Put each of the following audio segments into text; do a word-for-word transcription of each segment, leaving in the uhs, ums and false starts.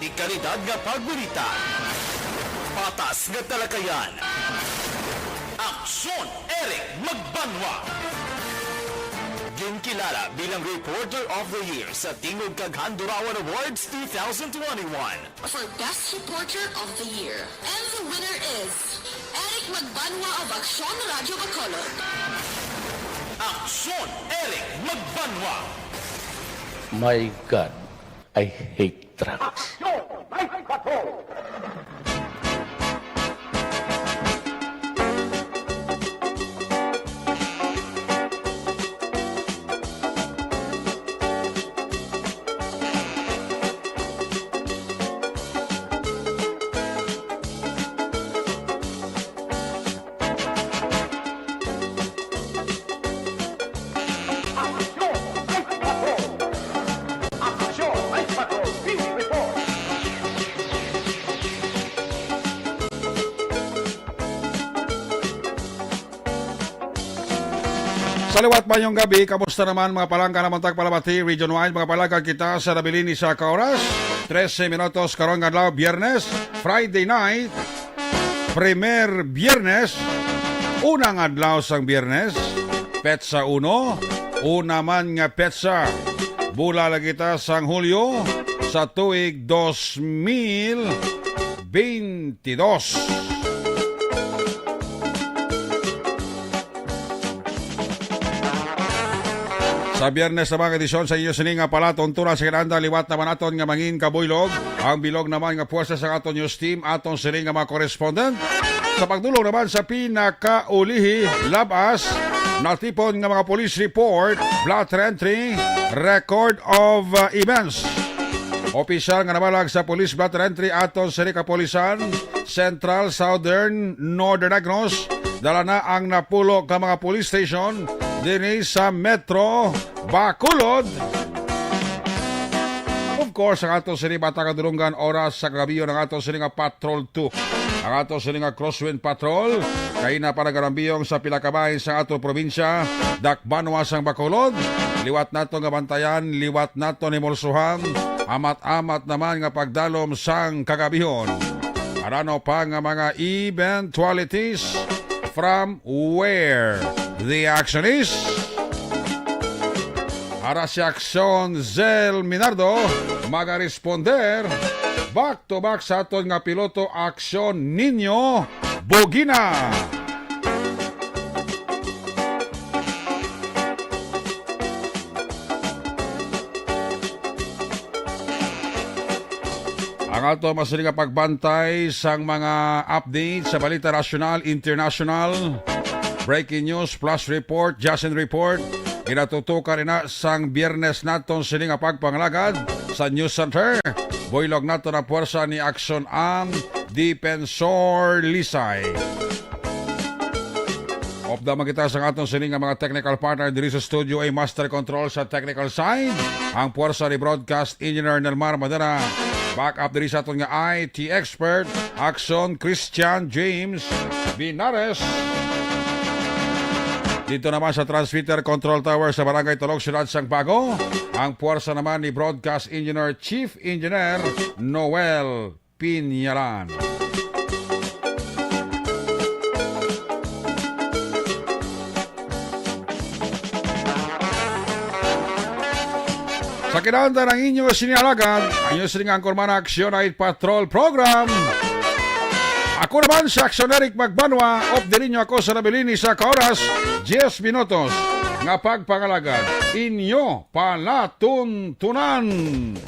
Kalidad nga pagbalita. Patas nga talakayan. Aksyon, Eric Magbanwa. Ginkilala bilang Reporter of the Year sa Tingog kag Handurawan Awards two thousand twenty-one. For Best Reporter of the Year. And the winner is Eric Magbanwa of Aksyon Radio Bacolod. Aksyon, Eric Magbanwa. My God, I hate drugs. Sa liwat, mayong gabi. Kamusta naman, mga palangga naman tagpalabati, region-wide, mga palangga kita sa nabilin ni sa ka oras? Trese minutos karon nga adlaw, Biyernes, Friday night, primer Biyernes, unang adlaw sang Biyernes, petsa uno, una man nga petsa. Bula lang kita sang Hulyo sa tuig dos mil beintidos. Sa Biyernes naman nga edisyon sa inyo sini nga palatuntunan sa kinanda, liwat naman aton nga mangin kabuylog ang bilog naman nga puwersa sa aton news team, aton sini nga mga correspondent. Sa pagdulong naman sa pinakaulihi, labas, natipon nga mga police report, blotter entry, record of, uh, events. Opisyal nga namalag sa Police Blotter Entry aton sa Kapolisan, Central, Southern, Northern Negros, dala na ang napulo ka mga police station dinhi sa Metro Bacolod. Of course, ang ato sini Bata Kadulungan, oras sa kagabi, ang ato sini nga Patrol two. Ang ato sini nga Crosswind Patrol, kay na para garambiyong sa pila ka bahin sa ato probinsya, dakbanwa sang Bacolod. Liwat nato nga bantayan, liwat nato ni Mulsuhan, amat-amat naman nga pagdalom sang kagabihon. Arano pa nga mga eventualities from where the action is. Ara si Aksyon Zel Minardo, magaresponder back to back sa aton nga piloto, Aksyon Ninyo Bugina. Ang ato masini nga pagbantay sang mga update sa balita nasyonal, international, breaking news, flash report, Justin report, ginatutukan ina sang Biyernes naton sini nga pagpangalagad sa News Center. Buylog nato na puwersa ni Aksyon Am Defensor Lisay. Update man kita sa aton sini nga mga technical partner diri sa studio, ay master control sa technical side, ang puwersa ni Broadcast Engineer Nelmar Madera. Back up diri sa aton nga I T expert, Action Christian James Binares. Dito naman sa transmitter control tower sa Barangay Tulog, Siyudad sang Bago, ang puwersa naman ni Broadcast Engineer Chief Engineer Noel Pinyalan. Sa kinahanglan ang inyo sini alagad, ang inyo sini nga angkorman, Action Night Patrol Program. Ako naman si Action Eric Magbanwa, update ninyo ako sa nabilin ni sa ka oras, diyes minutos nga pagpangalagad. Inyo palatuntunan.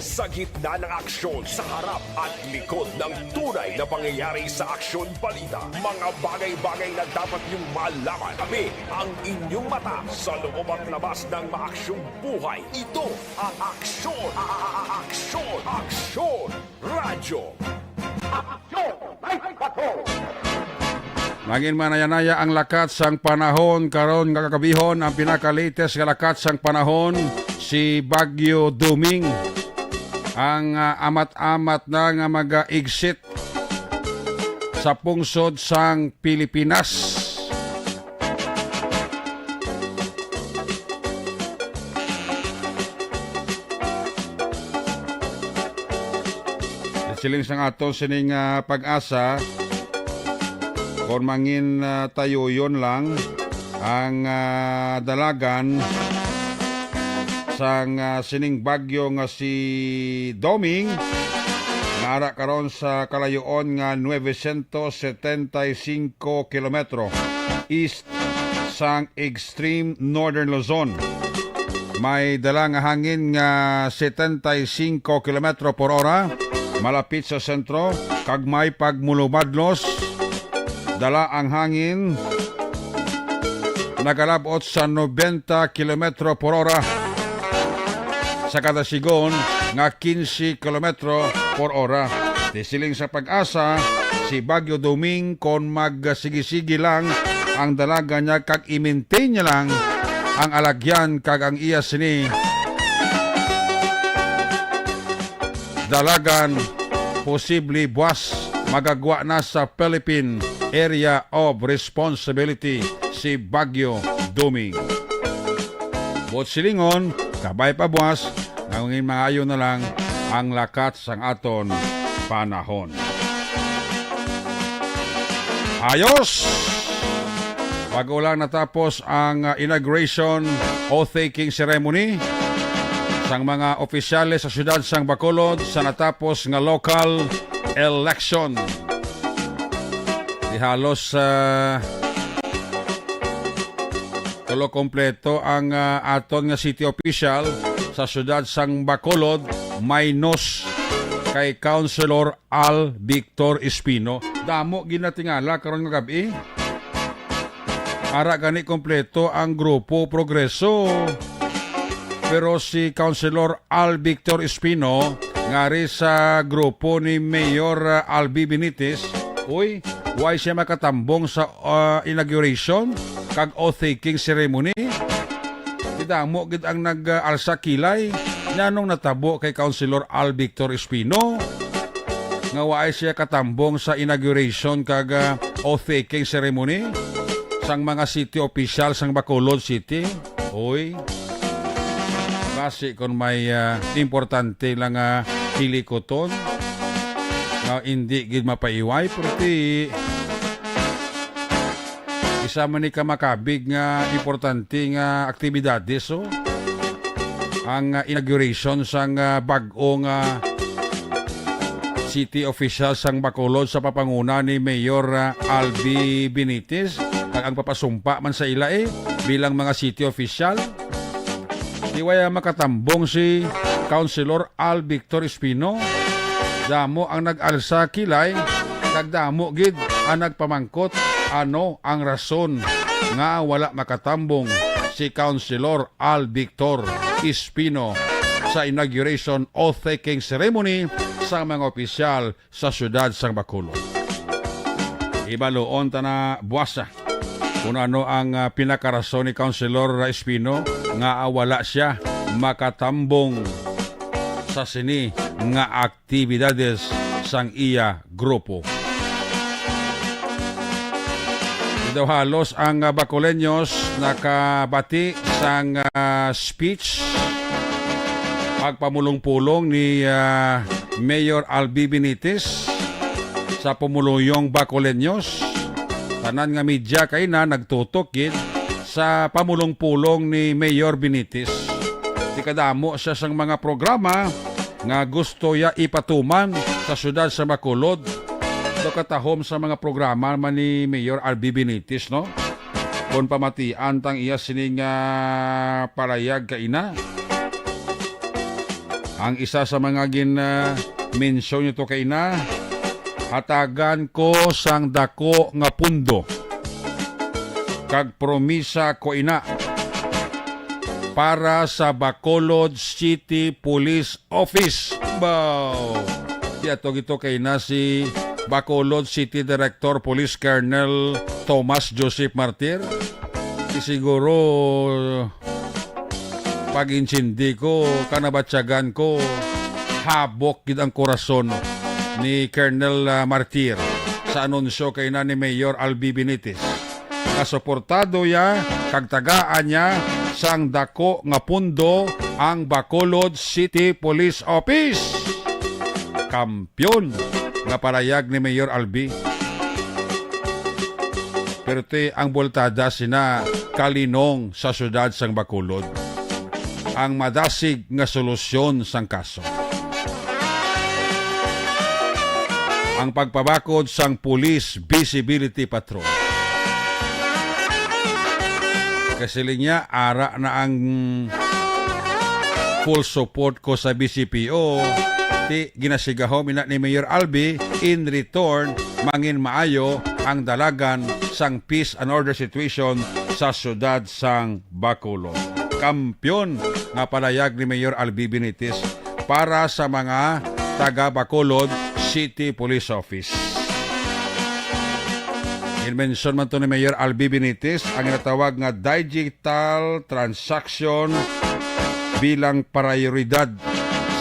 Sa gitna ng aksyon, sa harap at likod ng tunay na pangyayari sa Aksyon Balita, mga bagay-bagay na dapat niyong malaman. Kami ang inyong mata sa loob at labas ng maaksyong buhay. Ito ang Aksyon, a- a- a- Aksyon, Aksyon Radyo. Aksyon Night Patrol. Nangin manayanaya ang lakat sang panahon karon nga kagabihon. Ang pinaka-latest nga lakat sang panahon, si Bagyo Duming ang, ah, amat-amat na nga mag-exit sa pungsod sang Pilipinas. Siling sang aton sining, ah, PAGASA, kon mangin, ah, tayuyon lang ang, ah, dalagan sang, ah, sining bagyo nga si Doming, nga ara karon sa kalayoon nga novecientos setenta y cinco kilometro east sang extreme northern Luzon. May dala nga hangin nga setenta y cinco kilometro por ora malapit sa sentro, kag may pagmulubadlos. Dala ang hangin nagalab-ot sa nobenta kilometro por ora sa kada sigon nga quince kilometro por ora. Ti siling sa PAGASA, si Bagyo Doming, kon magsigi-sigi lang ang dalagan niya kag i-maintain niya lang ang alagyan kag ang iya sini dalagan, posible buwas magagwa na sa Philippine Area of Responsibility si Bagyo Doming. Buot silingon, kabay pa buwas, nangin maayo na lang ang lakat sang aton panahon. Ayos! Bago lang natapos ang, ah, inauguration oath-taking ceremony sang mga opisyales sa siyudad sang Bacolod sa natapos nga local election. Di halos, ah, tulo kompleto ang, ah, aton nga city official sa siyudad sang Bacolod, minus kay Councilor Al Victor Espino. Damo ginatingala karon nga gab-i. Ara gani kompleto ang grupo Progreso. Pero si Councilor Al Victor Espino, ngari sa grupo ni Mayor, ah, Albi Benitez, uy, why siya makatambong sa, ah, inauguration kag oath-taking ceremony? Ti damo gid ang nag-alsa kilay. Nganong natabo kay Councilor Al Victor Espino nga waay siya katambong sa inauguration kag, ah, oath-taking ceremony sang mga city official sang Bacolod City? Oy, basi kon may, ah, importante lang nga hilikuton nga indi gid mapaiway, pero ti isa man ni ka makabig nga importante nga aktibidades, oh. Ang, ah, inauguration sang, ah, bag-o nga city official sang Bacolod sa papanguna ni Mayor, ah, Albi Benitez, kag ang papasumpa man sa ila, eh, bilang mga city official. Di waya makatambong si Councilor Al Victor Espino. Damo ang nag-alsa kilay, kag damo gid ang nagpamangkot ano ang rason nga wala makatambong si Councilor Al Victor Espino sa inauguration oath-taking ceremony sa mga opisyal sa siyudad sang Bacolod. Ibaluon ta na buwasa kung ano ang, ah, pinakarason ni Councilor Espino nga, ah, wala siya makatambong sa sini nga aktibidades sang iya grupo. Di daw halos ang, ah, Bacoleños nakabati sang, ah, speech pagpamulong-pulong ni, ah, Mayor Albi Benitez sa pumuluyong Bacoleños. Tanan nga media kay na nagtutok gid sa pamulong-pulong ni Mayor Benitez. Di kadamo siya sang mga programa nga gusto ya ipatuman sa siyudad sa Bacolod. Daw katahom sa mga programa man ni Mayor Albi Benitez, no? Kon pamatian tang iya sining, ah, palayag kaina. Ang isa sa mga gin, ah, mention nito kaina, hatagan ko sang dako nga pundo kag promisa ko ina para sa Bacolod City Police Office. Baw! Diato gito kay na si Bacolod City Director Police Colonel Thomas Joseph Martir. Di siguro pag-intindi ko, kanabatyagan ko, habok gid ang korason ni Colonel, ah, Martir sa anunsyo kay na ni Mayor Albi Benitez nga suportado ya kag tagaan niya sang dako nga pundo ang Bacolod City Police Office. Kampyon nga palayag ni Mayor Albi. Pero ti ang bultada sina kalinong sa siyudad sang Bacolod ang madasig nga solusyon sang kaso. Ang pagpabakod sang Police Visibility Patrol. Kasiling niya, ara na ang full support ko sa B C P O. Ti ginasigahom ina ni Mayor Albi, in return, mangin maayo ang dalagan sang peace and order situation sa siyudad sang Bacolod. Kampyon nga palayag ni Mayor Albi Benitez para sa mga taga Bacolod City Police Office. Ginmension man to ni Mayor Albi Benitez ang ginatawag nga digital transaction bilang prioridad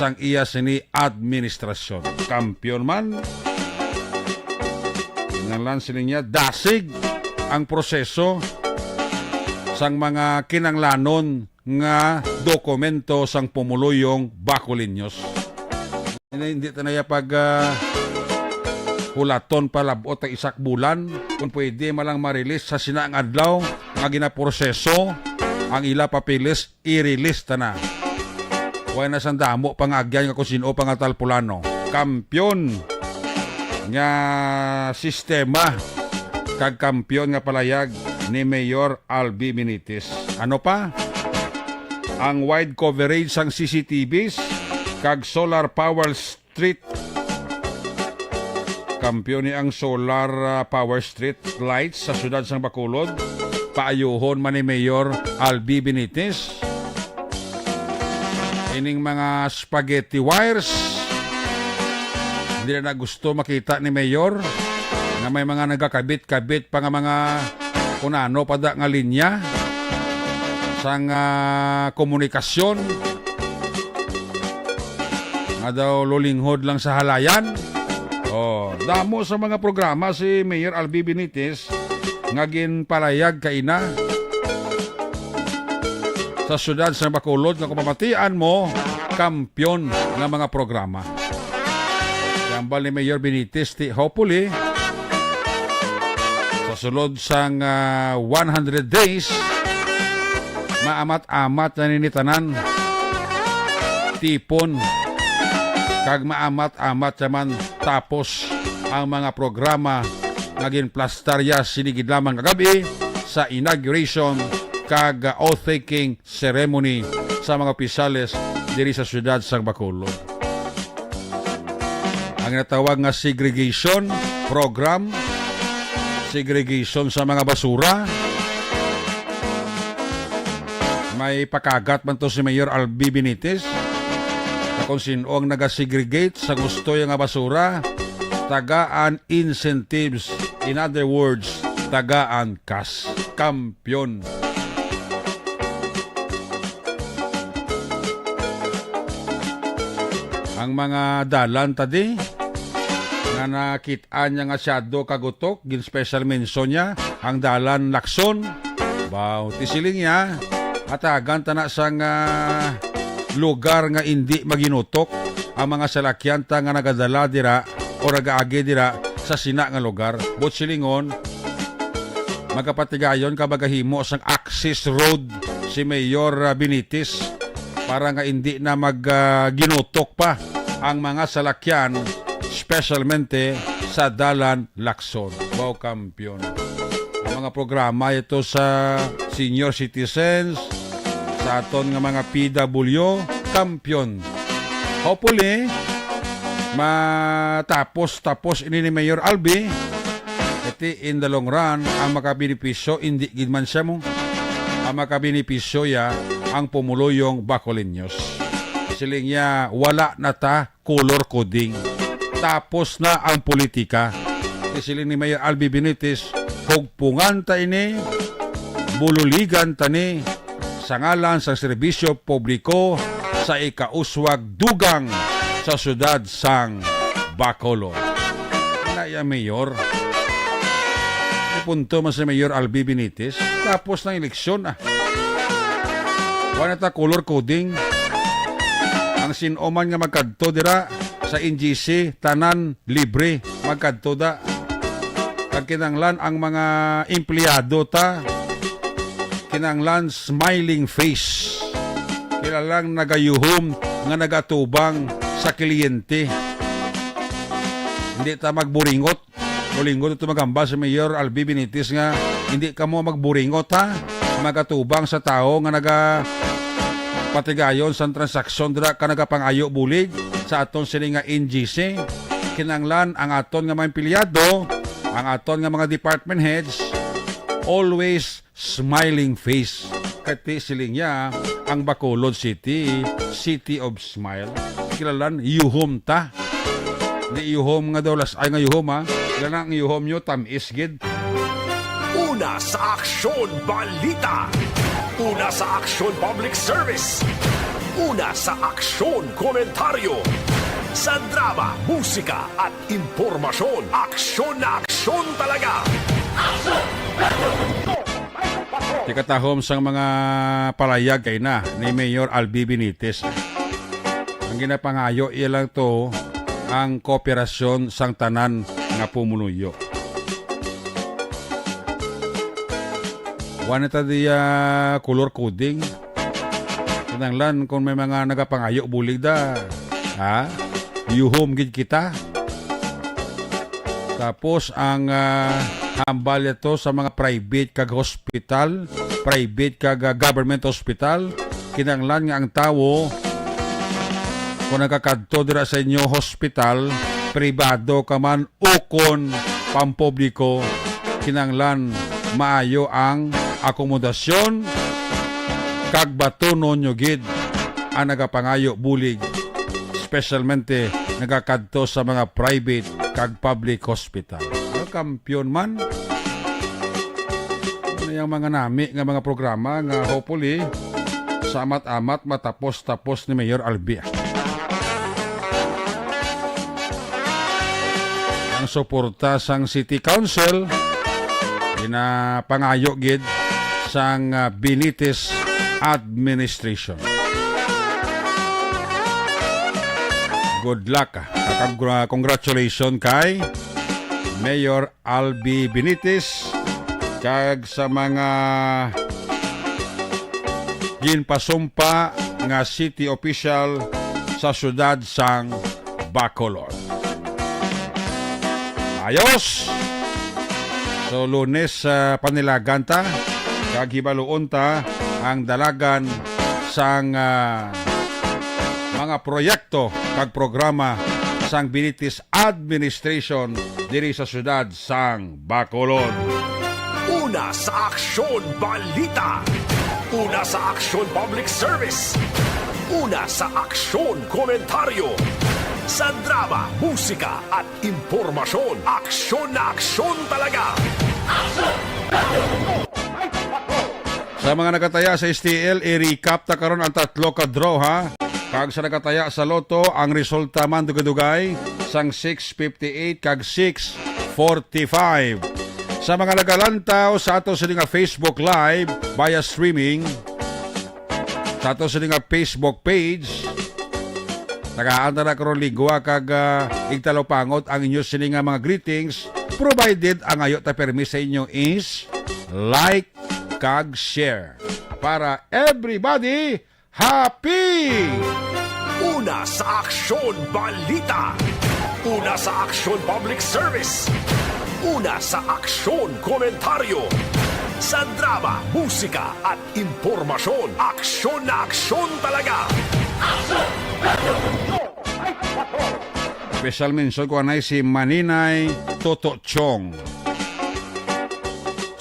sang iya sini administrasyon. Kampyon man, kinahanglan sini niya dasig ang proseso sang mga kinanglanon nga dokumento sang pumuluyong Bacolinios. Hindi, hindi ta na ya pag, ah, hulaton pa lab-ot ang isak bulan. Kung pwede, malang ma-release sa sina ang adlaw nga ginaproseso ang ila papeles, i-release ta na. Way na sang damo pa nga agyan nga kung sino pa nga talpulano. Kampyon nga sistema kag kampyon nga palayag ni Mayor Albi Benitez. Ano pa? Ang wide coverage sang C C T Vs kag solar power street. Kampyon ni ang solar, ah, power street lights sa siyudad sang Bacolod. Paayuhon man ni Mayor Albi Benitez. Ining mga spaghetti wires, hindi na gusto makita ni Mayor nga may mga nagakabit-kabit pa nga mga kung ano pa da nga linya sang, ah, komunikasyon nga daw lulinghod lang sa halayan. Oh, damo sa mga programa si Mayor Albi Benitez nga ginpalayag kaina sa siyudad sa Bacolod nga kung mamatian mo, kampyon nga mga programa. Hambal ni Mayor Benitez, ti hopefully, sa sulod sang, ah, one hundred days, maamat-amat na nini tanan. Tipon. Kag maamat-amat naman tapos ang mga programa nga ginplastarya sini gid lamang kagabi sa inauguration kag, ah, oath-taking ceremony sa mga opisyales diri sa siyudad sang Bacolod. Ang natawag nga segregation program, segregation sa mga basura, may pakagat man to si Mayor Albi Benitez na kung sino ang naga-segregate sa gusto nga basura, tagaan incentives. In other words, tagaan cash. Kampyon. Ang mga dalan tadi nga nakit-an niya nga siyado kagutok, gin-special mention niya ang dalan Lacson. Baw, ti siling niya, atagan ta na sang, ah, lugar nga indi maginutok ang mga salakyan ta nga nagadala dira o nagaagi dira sa sina nga lugar. Buot silingon, magapatigayon ka magahimo sang access road si Mayor, ah, Benitez para nga indi na mag, ah, ginutok pa ang mga salakyan, specialmente sa dalan Lacson. Wow, kampyon. Ang mga programa ito sa senior citizens, sa aton nga mga P W, kampyon. Hopefully, matapos-tapos ini ni Mayor Albi. Iti in the long run, ang makabenepisyo, indi gid man siya mo. Ang makabenepisyo ya ang pumuluyong Bacolinios. Siling niya, wala na ta color coding. Tapos na ang politika. Isiling ni Mayor Albi Benitez, hugpungan ta ini, bululigan ta ni, sa ngalan sa serbisyo publiko sa ikauswag dugang sa siyudad sang Bacolod. Naya Mayor. May punto man si Mayor Albi Benitez. Tapos ng eleksyon, ah. Wala ta color coding. Ang sino man nga magkadto dira, sa N G C, tanan libre. Magkadto da. Kag kinahanglan ang mga empleyado ta, kinahanglan smiling face. Kinahanglan nagayuhom nga nagatubang sa kliyente. Hindi ta magburingot. Bulingon ito magamba si Mayor Albi Benitez nga hindi kamo magburingot, ha? Magatubang sa tawo nga naga patigayon sang transaksyon dira ka nagapangayo bulig sa aton sini nga N G C. Kinahanglan ang aton nga mga empleyado, ang aton nga mga department heads, always smiling face. Kati siling niya, ang Bacolod City, City of Smile. Kilalan, yuhom ta. Di yuhom nga daw las-, ay nga yuhom, ha. Kilalan ang yuhom nyo, tamis gid. Una sa aksyon, balita. Una sa aksyon, public service. Una sa aksyon, komentaryo. Sa drama, musika, at impormasyon. Aksyon na aksyon talaga. Tikatahom sang mga palayag kay na ni Mayor Albi Benitez. Ang ginapangayo iya lang to ang kooperasyon sang tanan nga pumunuyo. Wala ta diya color coding. Kinahanglan kung may mga nagapangayo bulig da, ha? Yuhom gid kita. Tapos ang, ah, hambal ito sa mga private kag hospital, private kag, ah, government hospital, kinahanglan nga ang tawo kung nagakadto dira sa inyo hospital, pribado ka man ukon pampubliko, kinahanglan maayo ang akomodasyon kag batunon nyo gid ang nagapangayo bulig, espesyalmente nagakadto sa mga private kag public hospital. Well, kampiyon man. Ano yung mga nami nga mga programa nga hopefully sa amat-amat matapos-tapos ni Mayor Albi. Ang suporta sang City Council, ginapangayo gid sang, ah, Benitez administration. Good luck, ah. Kag, ah, congratulations kay Mayor Albi Benitez kag sa mga ginpasumpa nga city official sa siyudad sang Bacolod. Ayos! So, Lunes, ah, panilagan ta, kag hibaluon ta ang dalagan sang, ah, mga proyekto kag programa sang Benitez administration diri sa siyudad sang Bacolod. Una sa aksyon, balita. Una sa aksyon, public service. Una sa aksyon, komentaryo. Sa drama, musika, at impormasyon, aksyon na aksyon talaga. Sa mga nagataya sa S T L, i-recap ta karon ang tatlo ka draw, ha. Kag sa nagataya sa Lotto, ang resulta man dugay-dugay sang six fifty-eight kag six forty-five. Sa mga nagalantaw sa ato sini nga Facebook Live via streaming, sa ato sini nga Facebook page, tagaan ta na karon ligwa kag, ah, igtalaw pangot ang inyo sini nga mga greetings, provided ang ayo ta permi sa inyo is like kag share para everybody happy! Una sa aksyon, balita. Una sa aksyon, public service. Una sa aksyon, komentaryo. Sa drama, musika, at impormasyon, aksyon na aksyon talaga. Special mention ko anay si Maninay Toto Chong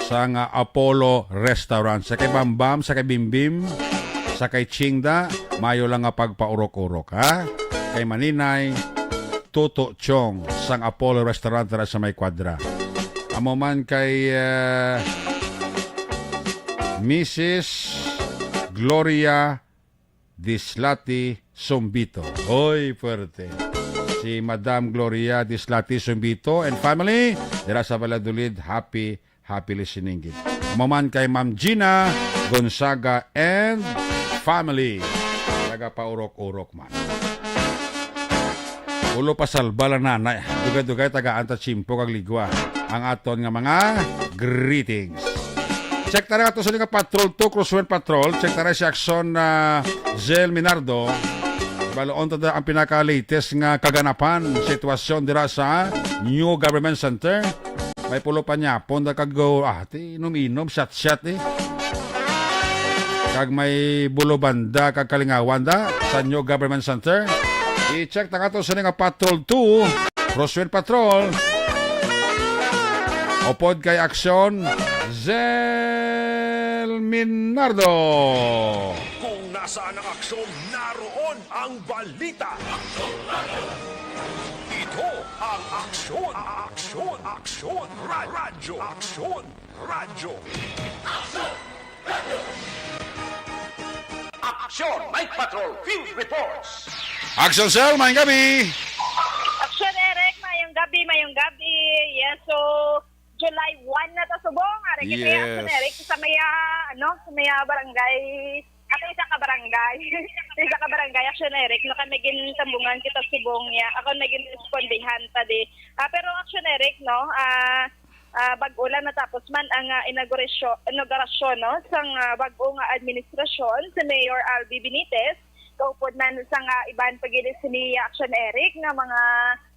sang, ah, Apollo Restaurant. Sa kay Bambam, sa kay Bimbim, sa kay Chingda, mayo lang nga pagpaurok-urok, ha? Kay Maninay Toto Chong sang Apollo Restaurant dira sa may Kwadra. Amo man kay, ah, Missus Gloria Dislati Sumbito. Hoy, puwerte. Si Madam Gloria Dislati Sumbito and family, dira sa Valladolid, happy, happy listening gid. Amo man kay Ma'am Gina Gonzaga and family. Nagapaurok-urok man. Ulo pa salba lang nanay. Dugay-dugay tagaan ta tiyempo kag ligwa ang aton nga mga greetings. Check ta na ato sa nga Patrol two, Crosswind Patrol. Check ta na si Action, ah, Zell Minardo. Baloon ta da ang pinaka-latest nga kaganapan, sitwasyon dira sa New Government Center. May pulo panyapon da kag go, ah, ti, inom-inom, shot-shot, eh. Kag may Bulobanda kag Kalingawan da sa New Government Center. I-check ta nga to sa nga Patrol two, Crosswind Patrol. Upod kay Aksyon, Zell Minardo. Kung nasaan ang aksyon, naroon ang balita. Ito ang Aksyon, Aksyon, Aksyon, Ra-, Radyo, Aksyon, Radyo. Aksyon, Night Patrol, Field Reports. Action Cell, mayong gabi. Action Eric, mayong gabi, mayong gabi. Yes, so July one na ta subong. Ari kita, yes, Action Eric, sa may, ah, ano, sa may, ah, barangay, ato isa ka barangay. Sa isa ka barangay, Action Eric, no, kami gintambungan kita subong niya. Ako naging respondihan ta di. Ah, pero Action Eric, no, ah, ah, bag-o lang natapos man ang, ah, inaugurasyon, inaugurasyon, no, sang, ah, bag-o nga administrasyon si Mayor Albi Benitez, kaupod man sang, ah, iban pa gid sini Action Eric nga mga,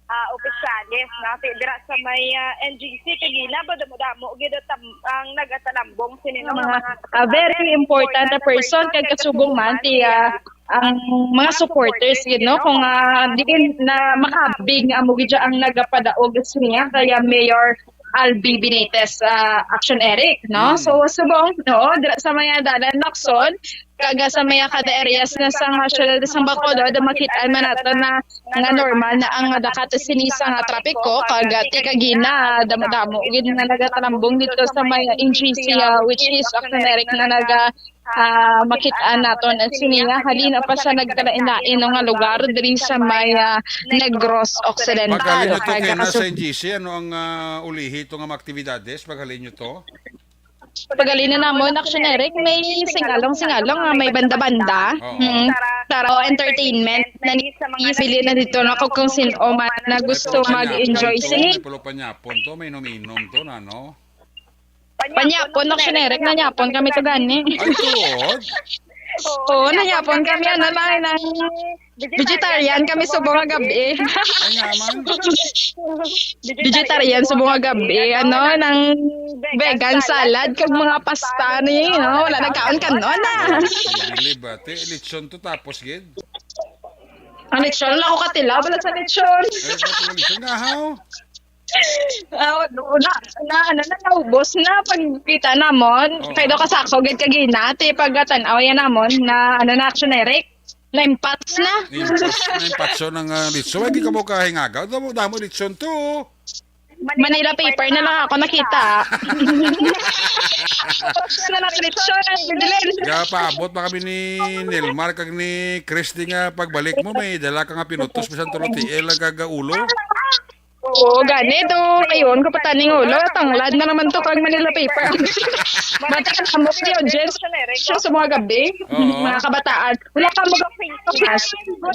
ah, opisyales, no, ti-, dira sa may, ah, N G C kagina ba damo-damo gid ang tam-, ang nagatalambong sini, no, nga mga, ah, very important na person kag kasubong man ti, ah, ang mga supporters gid, no, kung, ah, diin na makabig nga amo gid ang nagapadaog sa niya kaya Mayor Albi Benitez, ah, Action Eric, no? Mm. So, subong, no, dira sa mga dalan, Lacson, kag sa mga kada areas na sa mga syudad sa Bacolod, makit-an man nato na nga normal na ang dakat sini sa nga trapiko, kag, ah, ti kagina, damo-damo gid nga nagatalambong dito sa may N G C, ah, which is Action Eric na naga, ah, makit-an naton sini, ah, halin pa sa nagkalain-lain nga lugar diri sa may, ah, Negros Occidental. Paghalin nyo to kay na sa N G C, ano ang, ah, ulihi to nga mga aktibidades? Paghalin nyo to? Paghalin na namon, Action Eric, may singalong-singalong nga may banda-banda. Oo. Mm. Taro entertainment na ni, isili na dito na kung, kung sino man na gusto mag-enjoy sini. May pulo panyapon to, may inom-inom to na, no? Panyapon, Action Eric, nanyapon kami to gani. Ay, tuod? Oo, nanyapon kami, ano lang, nang vegetarian kami subong nga gabi. Ay, naman. Vegetarian subong nga gabi, ano, nang vegan salad kag mga pasta ni, no? Wala nagkaon kanon na. Dili ba? Te, lechon to tapos, gid? Ang lechon, wala ko katilaw, wala sa lechon. Ay, wala sa lechon. Nga, how? Ah, wala na, na, ano na, naubos na pagkita namon. Oo. Kay do kasako gid kagina, ti pagkatan-aw yan namon na, ano na, Action Eric, na-impats na. Na-impats, na-impatso ng, ah, litson. Ay, di ka mo kahingagaw. Damo, damo litson to. Manila paper na lang ako nakita. Tapos na lang litson, Madeline. Kaya paabot pa kami ni Nilmar kag ni Christy nga pagbalik mo, may dala ka nga pinutos, bisan tulo tiil ang kagaulo. Oo, gani to. Ayun, kapataning ulo. Tanglad na naman to kag Manila paper. Bati ka na mo, si audience. Siya sa mga gabi. Oo. Mga kabataan. Wala ka mag-,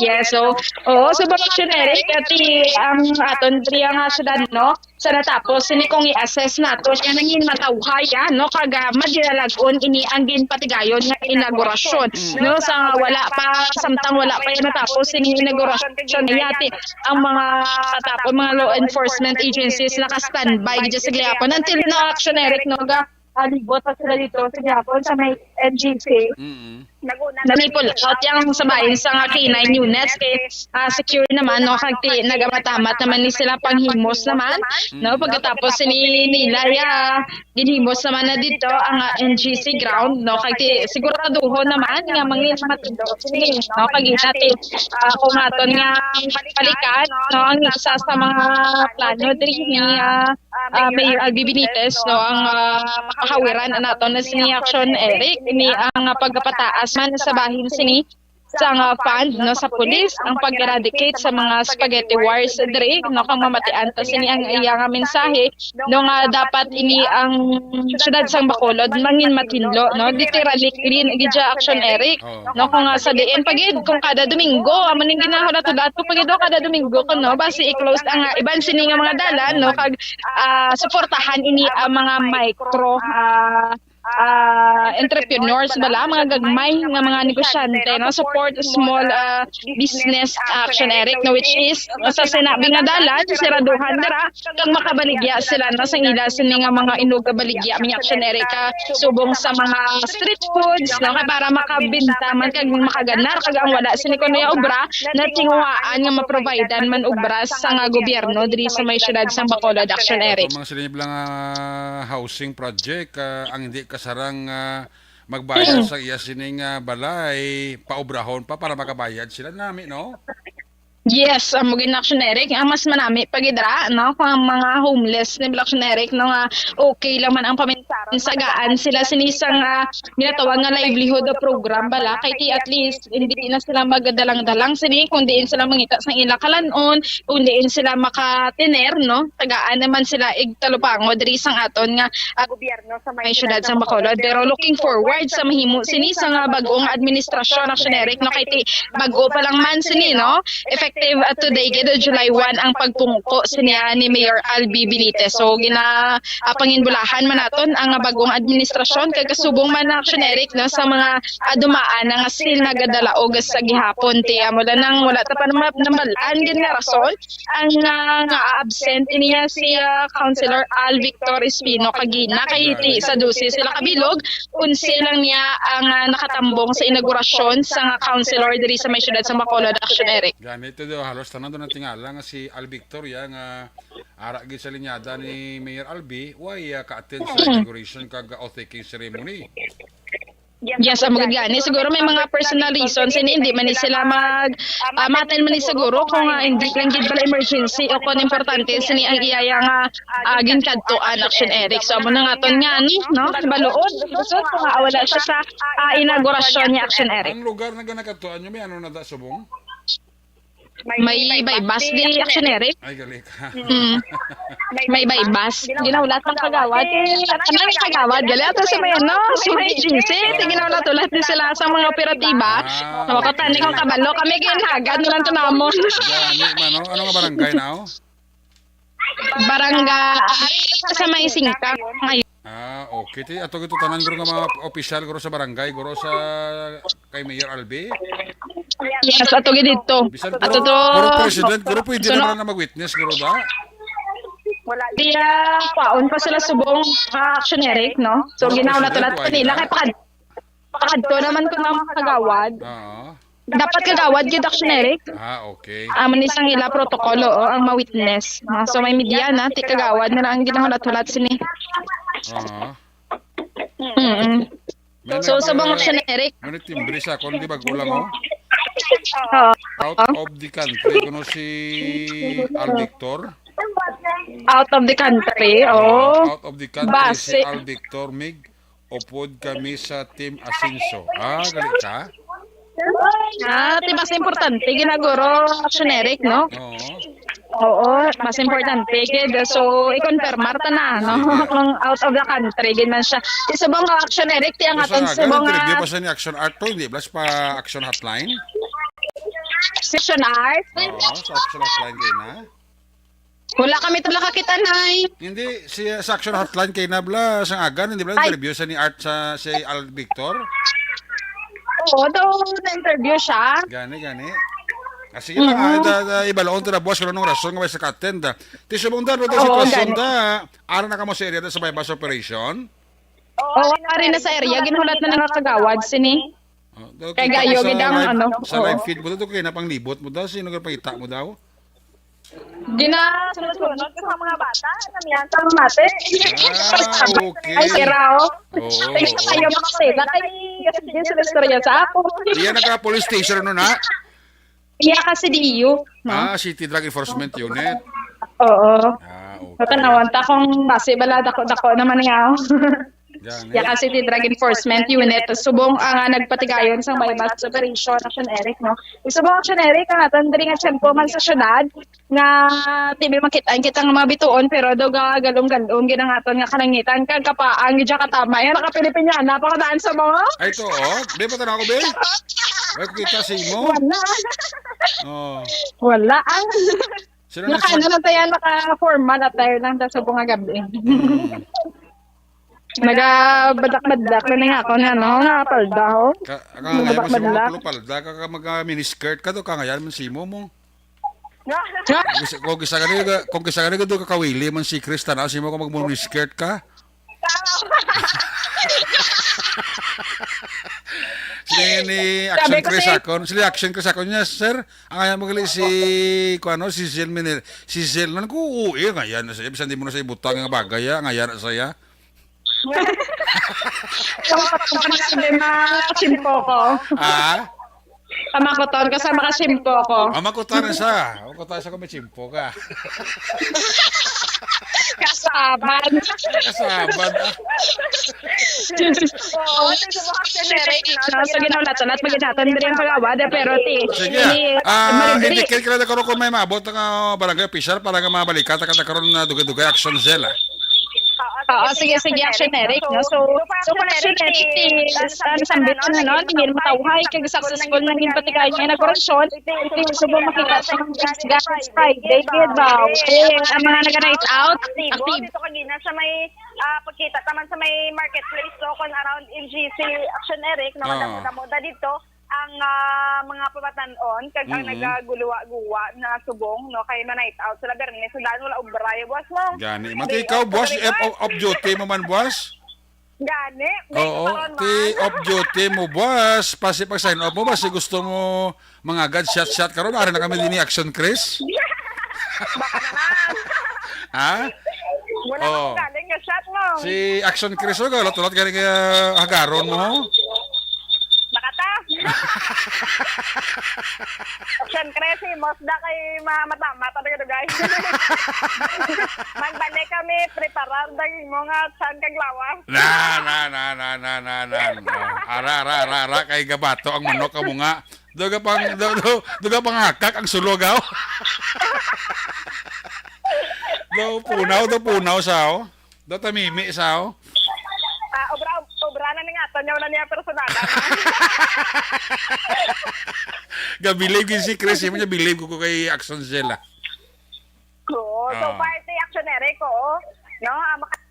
yes, so, oo, so, mga Action Eric, ati ang aton diri nga syudad, no? Sa natapos, sini kung i-assess nato, siya nangin matawhay, ah, no? Kag, ah, madinalag-on ini ang ginpatigayon nga inaugurasyon, no? Sa wala pa, samtang wala pa yan natapos, sini inaugurasyon, yati, ang mga katapon, mga law enforcement agencies naka-standby gid sa gihapon. Until now, Action Eric, no, ga, ah, libot pa sila dito sa gihapon sa may N G C. Mm-mm. Nag-pull out yang sa bahin sa nga K nine units kay, ah, secure naman, no, kag ti-, nagamamat naman ni sila panghimos naman, no, pagkatapos ni nila ya Ginhimos naman na dito ang, ah, N G C ground, no? Kag ti-, siguraduhon naman nga mangin matindo sini, no? Kag inati, ah, kung aton nga balikan, no, ang isa sa mga plano diri ni, ah, ah, Mayor Albi Benitez, no, ang, ah, kahawiran naton na sini Action Eric, ni ang, ah, pagpataas man sa bahin sini sang, ah, fund, no, sa pulis, ang pag-eradicate sa mga spaghetti wars diri, no, kang mamatian ta sini ang iya nga mensahe, no, nga dapat ini ang siyudad sang Bacolod mangin matinlo, no, literally clean gid siya, Action Eric, no, kung, ah, sa diin pagid kung kada Domingo amo ning ginahulat-hulat ko pagid, no, kada Domingo ko, no, basi i-close ang, ah, iban sini nga mga dalan, no, kag, ah, suportahan ini ang mga micro, ah, ah, entrepreneurs bala, mga gagmay nga mga negosyante, no? Support small, ah, business, Action Eric, no? Which is, sa sinabi nga dalan, siraduhan dira, kag makabaligya sila, no? Sa ila sini nga mga inog nga baligya, mga Action Eric, ah, subong sa mga street foods, no? Kay para makabinta man kag makaganar, kag ang wala sini kuno ya obra, natinguhaan nga maprovidean man obra sa nga gobyerno diri sa may siyudad sang Bacolod, Action Eric. Mga sila nga housing project, ah, ang hindi kasarang, ah, magbayad sa iya sining, ah, balay, paubrahon pa para makabayad sila nami, no? Yes, amo gid, Action Eric. Ang mas manami pa gid ra, no, kung ang mga homeless ni Action Eric, no, nga okay lang man ang paminsaron, sagaan sila sini sang, ah, ginatawag nga livelihood program bala, kay ti at least hindi na sila magdalang-dalang sini, kung diin sila mangita sang ila kalan-on, kung diin sila makatiner, no? Tagaan naman sila igtalupango diri sang aton nga, ah, gobyerno sa may siyudad sang Bacolod. Pero looking forward sa mahimo sini sa nga bag-ong administrasyon, Action Eric, no? Kay ti bag-o pa lang man sini, no? Effective, ah, today, gid, July one, ang pagpungko sini, ah, ni Mayor Albi Benitez. So, gina, ah, panginbulahan man naton ang bag-ong administrasyon kag kasubong man, Action Eric, no, sa mga, ah, dumaan na nga sila nagadalaog sa gihapon. Ti amo lang nang wala ta pa nama-, namalan gid nga rason ang, ah, nga absent niya si, ah, Councilor Al Victor Espino kagina, kay ti sa dose sila kabilog, onse lang niya ang, ah, nakatambong sa inaugurasyon sa nga councilor diri sa may siyudad sa Bacolod, Action Eric. Ganito daw, halos tanan daw natingala nga si Al Victor ya nga ara gid sa linyada ni Mayor Albi, way, ah, ka-attend sa inauguration kag oath-taking ceremony. Yes, amo gid gani. Siguro may mga personal reasons, and hindi man ni sila mag, ah, matin man ni siguro kung, ah, hindi lang gid pala emergency o kung importante sini ang iyaya nga, ah, ginkadtuan, Action Eric. So, amo na nga ton nga, ano, no? Baluod, kusog, kung, ah, wala siya sa, ah, inaugurasyon ni Action Eric. Ang lugar na ginakadtuan nyo, may ano na da, subong? May, may buy bus di, Action Eric. Ay, gali ka. Mm. May buy bus. Ginahulat ng kagawad. Eh, ano yung kagawad? Gali ato sa may ano, sa may agency. Sige, ginahulat-hulat din sila sa mga operatiba. Ah, okay. Sa mga kataning ang kabalo, kami ginhagad na lang to namon. Gani man, no? Ano nga barangay na, oh? Barangay, sa may Singka. Ngayon. Ah, okay. Ti, ato gid to tanan, guro, nga mga opisyal, guro, sa barangay, guro, sa kay Mayor Albi? Yes, ato gid dito. Bisan Ato puro, to, puro president, guro, pwede so, no, naman na mag-witness, guro, da? Di, ah, kwaon pa sila subong, ah, Action Eric, no? So, Puro ginahulat-hulat president, pa nila, wala. Kay pakad-, pakadto naman ko ng mga kagawad. Oo. Dapat kagawad gid, Action Eric. Ah, okay. Amo ni sang ila protocol, oo, ang ma-witness. Ah, so may media na, ti kagawad na lang ang ginahulat-hulat sini. Oo. Mm-mm. May So, nag-, sa mga, uh, Action Eric. May nagtimbre sa akon, di ba, kulang, oh? Oo. Out of the country, kuno si Al Victor? Out of the country, oh. Oo, out of the country si Base. Al Victor, Mig. Upod kami sa Team Asenso. Ah, gali ka? Ah, ti mas importante, ginaguro, Action Eric, no? Oo. Oo, mas importante, gid. So, i-confirmar ta na, no? Sige. Kung out of the country, gid man siya. Ti subong nga, Action Eric, ti ang Basta aton nga, subong nag-interview nga pa siya ni Action Art to, hindi, blas pa Action Hotline? Action Art? Oo, sa Action Hotline kayo na. Wala kami talaga kita, Nay. Hindi, si, sa Action Hotline kay na bala, sang agan, hindi bala Ay. interview sa ni Art sa si Al Victor? Oo, daw na-interview siya. Gani, gani. Ah, sige lang, Mm-mm. ah, da, da, ibalaon to na, boss, kung anong rason nga may sa ka-attend, ah. Ti subong da, ano to Oo, sitwasyon gani. da? Ara na ka mo sa area da sa buy-bust operation? Oo, ari na sa area, ginahulat na nga kagawad, sini. Oh, Kay okay, gayo tapos sa gid ang live, ano, sa oo. live feed mo to, kaya na pang libot mo daw, sino ka pangita mo daw? Ginasunod-sunod ko sa mga bata, namiyan sa mga mate. Ah, okay. Ay, sira, oh. Oo, Thanks oo. kayo, mga sila. Kay, kasi din sila istorya sa ako. Iya, naka-police station, no, na? Iya, kasi di iyo, no? Ah, City Drug Enforcement Unit. Oo. Ah, okay. Natanawan ta kung basi bala, dako-dako naman nga, oh. Gani. Yakan City Drug Enforcement Unit, subong ang, ah, nagpatigayon sang may mass operation, Action Eric, no? Subong Action Eric, ang atan diri nga tiyempo man sa syudad, nga di mi makita ang kita nga mga bituon, pero daw ga-, galong-galong gid ang aton nga kalangitan, kag kapaang gid siya katama. Yan, naka-Pilipiniana pa kadaan sa mga. Ay, to, oh. Di ba, tanaw ko, be? Ay, kita si mo. Wala. Oh. Wala. Ang Sila na naka, ano lang tayo, naka-formal attire lang sa subong nga gabi. Mm. Nagabadak-badak na nga ako nga, no, nga palda, ho. Ka, ka, nga mo Nagabadak-badak. Palda, ka, ka mag, ah, miniskirt ka to, ka ngayon man simo mo. Kung gisa, kung gisa ka ni, kung gisa ka ni, do ka kawili man si Chris, tanaw, simo ko mag miniskirt ka. Sila ni Action Sabi ko Chris sa'yo. Akon. Sila Action Chris Akon niya, sir. Ang ayan mo gali si, kung ano, si Zel Miner-, si Zel, nan ko, oo, eh, ngayon na siya. Bisan di mo na siya ibutang nga bagay, ah, ngayon na siya. Ang problema, simpo ko. Ah? Kamakuton ka sa mga simpo ko. Ah, makutan sa. Makutan sa kung may simpo ka. Kasaban. Kasaban, ah. Oo, ito sa mga generic, no? Sa ginaulat-ulat, pag inaton diri ang pag-awad, eh, pero ti, Sige, ini, ah, ah, marigri. Indicate ka na karon kung may maabot nga barangay official para nga mabalikan ta ka karon na dugay-dugay, Action Cell, ah. Oo, sige, sige, Action Eric, no? So, so, kung Action Eric, ti, ano, sambit na, no? Tingin matawhay, kag successful na gid pati kaya nga inaugurasyon. Ito, subong makita sa mga Friday, diba? Okay, ang mga nag-night out, active. Dito kagina sa may, ah, pagkita taman sa may marketplace, so, kung around M G C, Action Eric, no? Ah. Madamo-damo da dito ang, ah, mga pamatan-on, kag ang Mm-mm. nagaguwa-guwa na subong, no, kay ma-night out sila, Bernes, sila wala obra, eh, boss, no? Gani. Day Mati ikaw, off boss, talaga. If off, off duty mo man, boss? Gani, day Oo, off karon ti man. Off duty mo, boss. Pasi pag sign off mo, basi gusto mo mangagad shot-shot karon, ari na kami din ni Action Chris. Baka naman. Ha? Wala Oo. Akong galing nga shot mo. Si Action Chris, oh, galat-ulat gani kaya hagaron mo, ho? Baka ta. Action Chris, eh, mosda kay ma-, mata-, mata na gado, guys. Magbalik kami, preparar na yung mga chan kag lawas. Na, na, na. Ara, ara, ara, ara, kay gabato ang manok ka mo nga. Duga pang, du-, du-, duga pang hakak ang sulog, aw. Do punaw, do punaw sa, aw. Do tamimi sa, aw. Ah, obra, obra na ni nga, tanyaw na niya personal. Gabilib gid si Chris, imo niya bilib ko, ko kay Action Zela. Oo, so Ah. Party Action Eric, oo. No, ah, maka-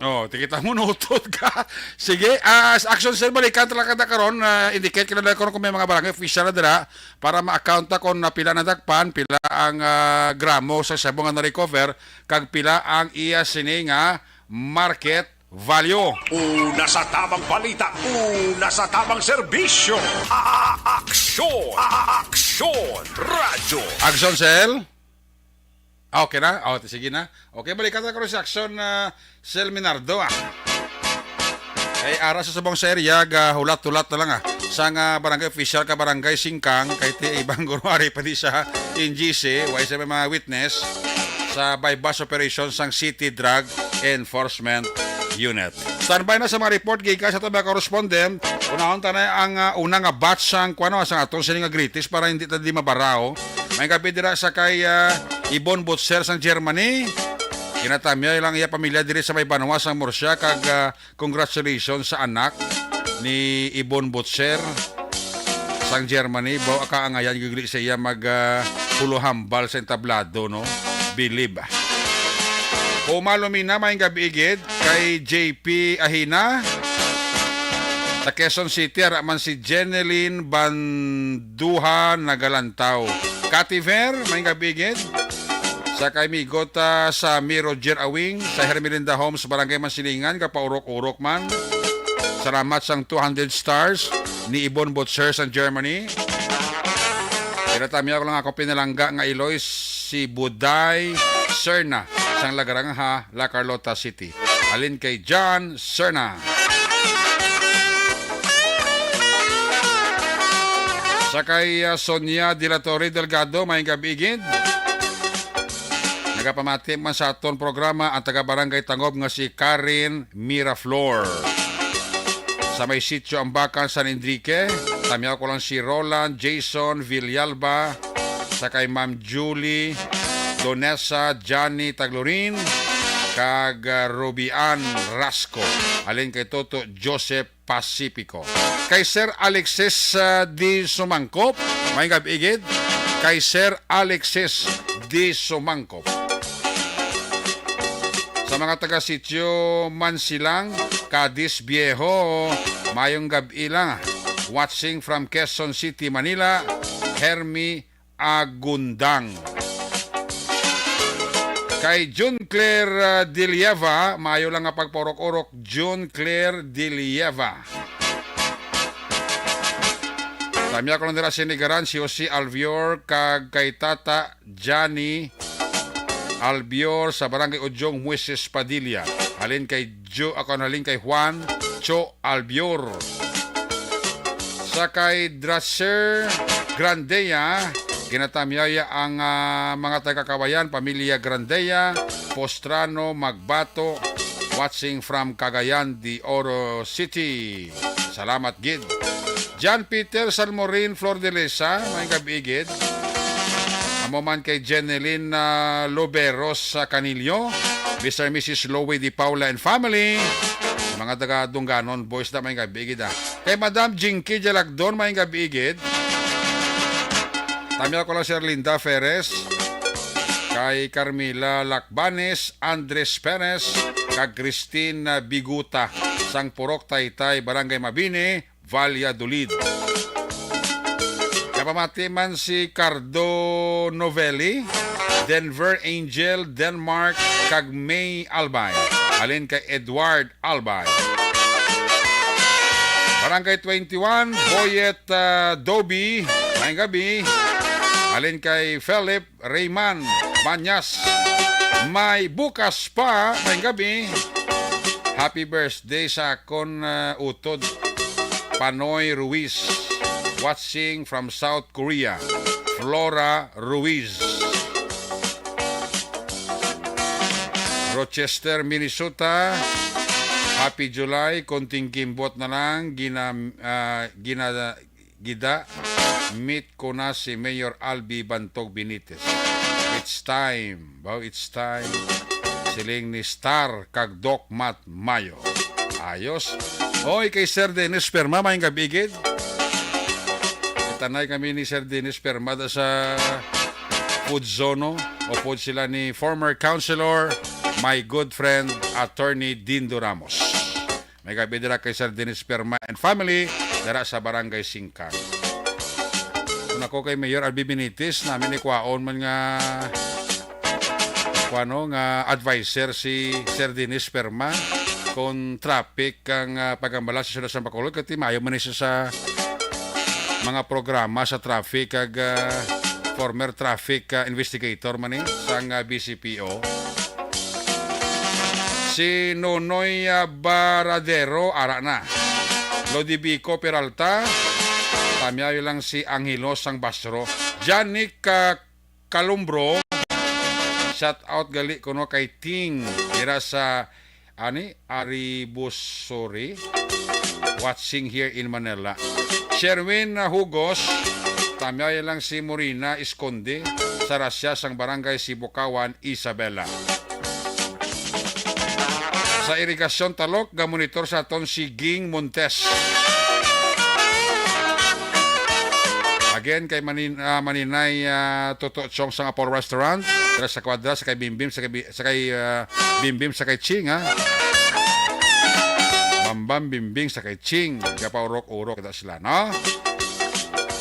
Oh, ti kita mo nutod ka. Sige, ah, sa Action Cell, balikan talaga ta karon, ah, indicate ka na lang karon kung may mga barangay official na dira para ma-account ta kung na pila nadakpan, pila ang, ah, gramo sa shabu nga na-recover, kag pila ang iya sini nga market value. Una sa tamang balita, una sa tamang serbisyo. A-, aksyon, a-, aksyon, radyo. Action Cell? Ah, okay na? Oh, sige na. Okay, balikan ta karon si Action, ah, Sel Minardo, ah. Ay, ara sa subong sa area, ga hulat-hulat na lang, ah. Sang, ah, barangay official ka barangay Singkang, kay ti ibang guro ari pa di sa N G C, wa sa may mga witness sa buy-bust operation sang City Drug Enforcement Unit. Standby na sa mga report gikan sa tabi ka respondent. Unahon ta na ang, ah, una nga batch sang, kuwano, sang atong sini nga greetings para hindi ta di mabaraw. May gabi dira sa kay, ah, Ibon Butcher sang Germany. Ginatamyay lang iya pamilya diri sa may banwa sang Murcia kag, ah, congratulations sa anak ni Ibon Butcher sang Germany. Baw kaangayan gugli sa iya mag, ah, pulo hambal sa entablado, no? Bilib. Uma Lumina, may gabi igid kay J P Ahina. Sa Quezon City, ara man si Jeneline Banduha Nagalantaw. Kativer, may gabi gid. Sa kay Migot, ah, sa Mi Roger Awing, sa Hermelinda Homes, Barangay Mansilingan, kapaurok-urok man. Salamat sang two hundred stars ni Ibon Butcher sang Germany. Pila tami ako lang ako pinalangga nga Iloy, si Buday Serna sang Lagarangha, La Carlota City. Halin kay John Serna. Sa kay, ah, Sonia de la Torre Delgado, may gabi gid. Nagapamati man sa aton programa ang taga Barangay Tangob nga si Karen Miraflor. Sa may sitio Ambacan, San Enrique, tamiaw ko lang si Roland Jason Villalba, sa kay Ma'am Julie Donesa, Johnny Taglurin, kag, ah, Rubian Rasco. Halin kay Toto Joseph Pacifico. Kay Sir Alexis, ah, D. Sumangkop, may gab-i gid. Kay Sir Alexis D. Sumangkop. Sa mga taga Sitio Mansilang, Cadiz Viejo, mayong gab-i lang. Watching from Quezon City, Manila, Hermi Agundang. Kay June Claire, ah, Dilieva, maayo lang nga pagpaurok-urok, June Claire Dilieva. Tamiaw ko lang dira sinigaran si Jose Alvior kag kay Tata Johnny Albior sa Barangay Udyong, Moises Padilla. Halin kay Jo, ako, halin kay Juan Cho Albior. Sa kay Dracer Grandea, ginatamyaya ang, ah, mga taga-Kawayan, pamilya Grandea, Postrano, Magbato, watching from Cagayan de Oro City. Salamat gid. John Peter Salmorin Flor de Lesa, may gab-i gid. Amo man kay Jeneline, ah, Loberos sa Canillo, Mister and Missus Lowy Di Paula and family. Mga taga Dunganon boys na, may gab-i gid, ah. Kay Madam Jinky Jalagdon, may gab-i gid. Tamiaw ko lang si Erlinda Ferres, kay Carmila Lacbanes, Andres Perez, kag Christine Biguta, sang Purok Taytay, Barangay Mabini, Valladolid. Kapamati man si Cardo Novelli, Denver Angel, Denmark, kag May Albay. Halin kay Edward Albay. Barangay twenty-one, Boyet, ah, Doby, may gab-i. Halin kay Philip Rayman Banyas. May bukas pa, may gab-i. Happy birthday sa akon, ah, utod, Panoy Ruiz. Watching from South Korea, Flora Ruiz. Rochester, Minnesota. Happy July, konting kimbot na lang, gina-, ah, gina-, gida, meet ko na si Mayor Albi Bantog Benitez. It's time, baw, it's time. Siling ni Star kag Doc Matt Mayo. Ayos. Oy, kay Sir Dennis Perma, may gab-i gid. Itanay kami ni Sir Dennis Perma da sa Food Zono, o food sila ni former councilor, my good friend, Attorney Dindo Ramos. May gab-i dira kay Sir Dennis Perma and family, dira sa Barangay Singkang. Kung ako kay Mayor Albi Benitez, namin ikwaon man nga, kuwano, nga adviser si Sir Dennis Perma kung traffic ang, ah, pagambala sa siyudad sa Bacolod, kay maayo man ni siya sa mga programa sa traffic kag, ah, former traffic, ah, investigator man ni sang, ah, B C P O. Si Nonoy, ah, Baradero, ara na. Lodivico Peralta, tamiaw lang si Angelo sang Basro. Janik, ah, Calumbro, shout out gali kuno kay Ting, dira sa, ani, Aribusuri, watching here in Manila. Sherwin, ah, Hugos, tamiaw lang si Morina Esconde, sa Rasya sang Barangay Sibukawan, Isabela. Sa Irigasyon Talok, gamonitor sa aton si Ging Montes. Again, kay Manin-, ah, Maninay, ah, Toto Chong sa Apollo Restaurant, dira sa Kwadra, sa kay Bimbim, sa kay Bi-, sa kay, ah, Bimbim, sa kay Ching, ha? Bambam, Bimbing, sa kay Ching, gapaurok-urok kita sila, no?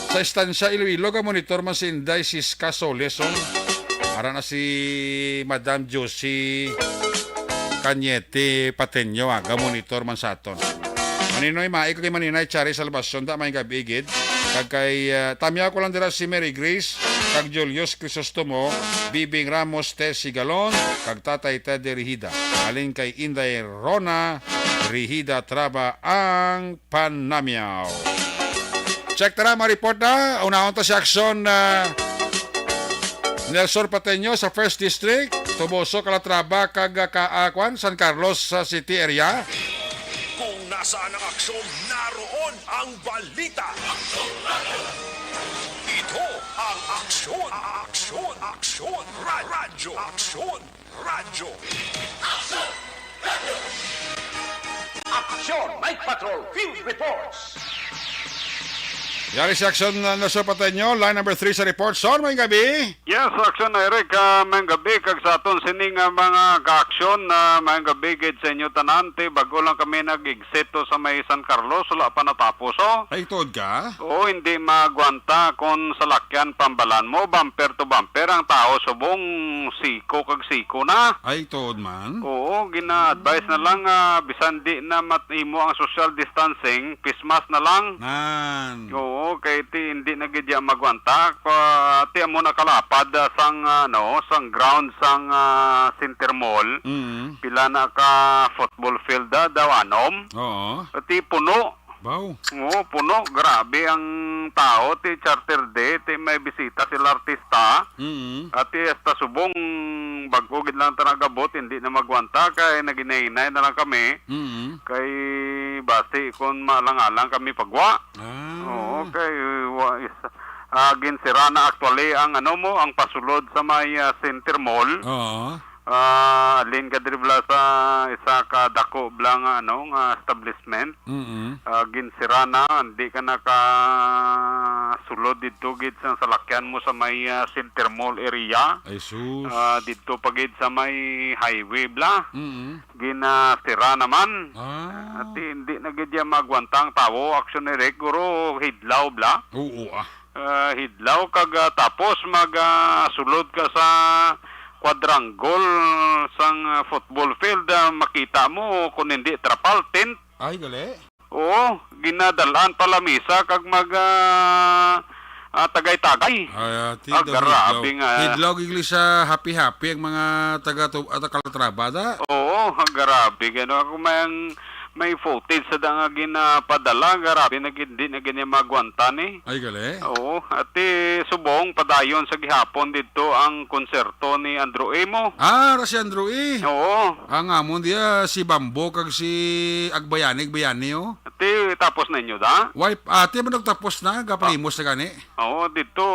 Sa Estancia, Iloilo, gamonitor man si Inday Siska Soles, oh. Ara na si Madam Josie Cañete Pateño, ah, gamonitor man sa aton. Maninoy, maay ko kay Maninay Chari Salvacion, da, may gab-i gid. Kag kay, ah, tamiaw ko lang dira si Mary Grace, kag Julius Crisostomo, Bibing Ramos, Tessie Galon, kag Tatay Ted Rihida. Halin kay Inday Rona Rihida Traba ang panamiaw. Check tara, mga report na. Unahon ta si Action, ah, Nelson Pateño sa First District. Toboso, Calatrava, kag, ah, ka, ah, kwan, San Carlos, ah, City area. Kung nasaan ang aksyon, naroon ang balita. Ito ang Aksyon, Aksyon, Aksyon, Ra-, Radyo, Aksyon, Radyo. Aksyon, Night Patrol Field Reports. Yari si Aksyon, uh, Nelson Pateño, line number three sa report. Son, may gabi. Yes, Aksyon Eric, ah, may gabi kag sa aton sini nga mga ka-aksyon, ah, may gabi gid sa inyo tanan. Ti, bago lang kami nag-exit to sa may San Carlos, wala pa natapos, oh. Ay, tuod ka? Oo, hindi magwanta kung salakyan pambalan mo, bumper to bumper, ang tao subong siko kag siko na. Ay, tuod man. Oo, gina-advise na lang, ah, bisan di na mat-, imo ang social distancing, face mask na lang. Nan. Oo, kay ti hindi na gid ya magwanta. Kwa-, ti amo na kalapad, ah, sang, ano, sang ground sang, ah, Center Mall. Mm. Pila na ka football field, ah, daw anom. Oo. Ti puno. Baw. Oo, puno. Grabe ang tao. Ti Charter Day, ti may bisita sila artista. Mm. Ati hasta subong bag-o gid lang ta nagabot, hindi na magwanta kay naghinay-hinay na lang kami. Mm. Kay basi kon maalang-alang kami pagwa. Ah. Oo, kay wa is, ah, ginsira na actually ang ano mo, ang pasulod sa may, ah, Center Mall. Oo. Ah, alin ka diri bala sa isa ka dako bala nga, ano, nga establishment. Mm-mm. Ah, ginsira na, hindi ka nakasulod didto gid sa salakyan mo sa may, ah, Center Mall area. Ay, sus. Ah, didto pa gid sa may highway bala. Mm-mm. Ginasira naman. Ah. At hindi na gid ya magwanta ang tawo. Aksyon ni Rick, guro, hidlaw bala. Oo, ah. Ah, hidlaw kag, ah, tapos mag, ah, sulod ka sa quadrangle sang, ah, football field, ah, makita mo kung hindi trapal, tent. Ay, gali. Oo, ginadal-an pa lamisa kag mag, ah, ah, tagay-tagay. Ay, ah, ti Ah, daw grabe hidlaw. Nga. Hidlaw gid sa happy-happy ang mga taga tu-, ah, Calatrava, da? Oo, grabe gano. Ako may ang May footage sa da nga ginapadala, grabe na gid, di na gid niya magwanta ni. Ay, gali. Oo, ati subong padayon sa gihapon didto ang konserto ni Andrew Emo. Ah, ra si Andrew E. Oo. Ang amon diya si Bambo kag si Agbayani, Agbayani, oh. Ati tapos na inyo da? Wipe, ati man nagtapos na, gapalimos na gani. Oo, dito,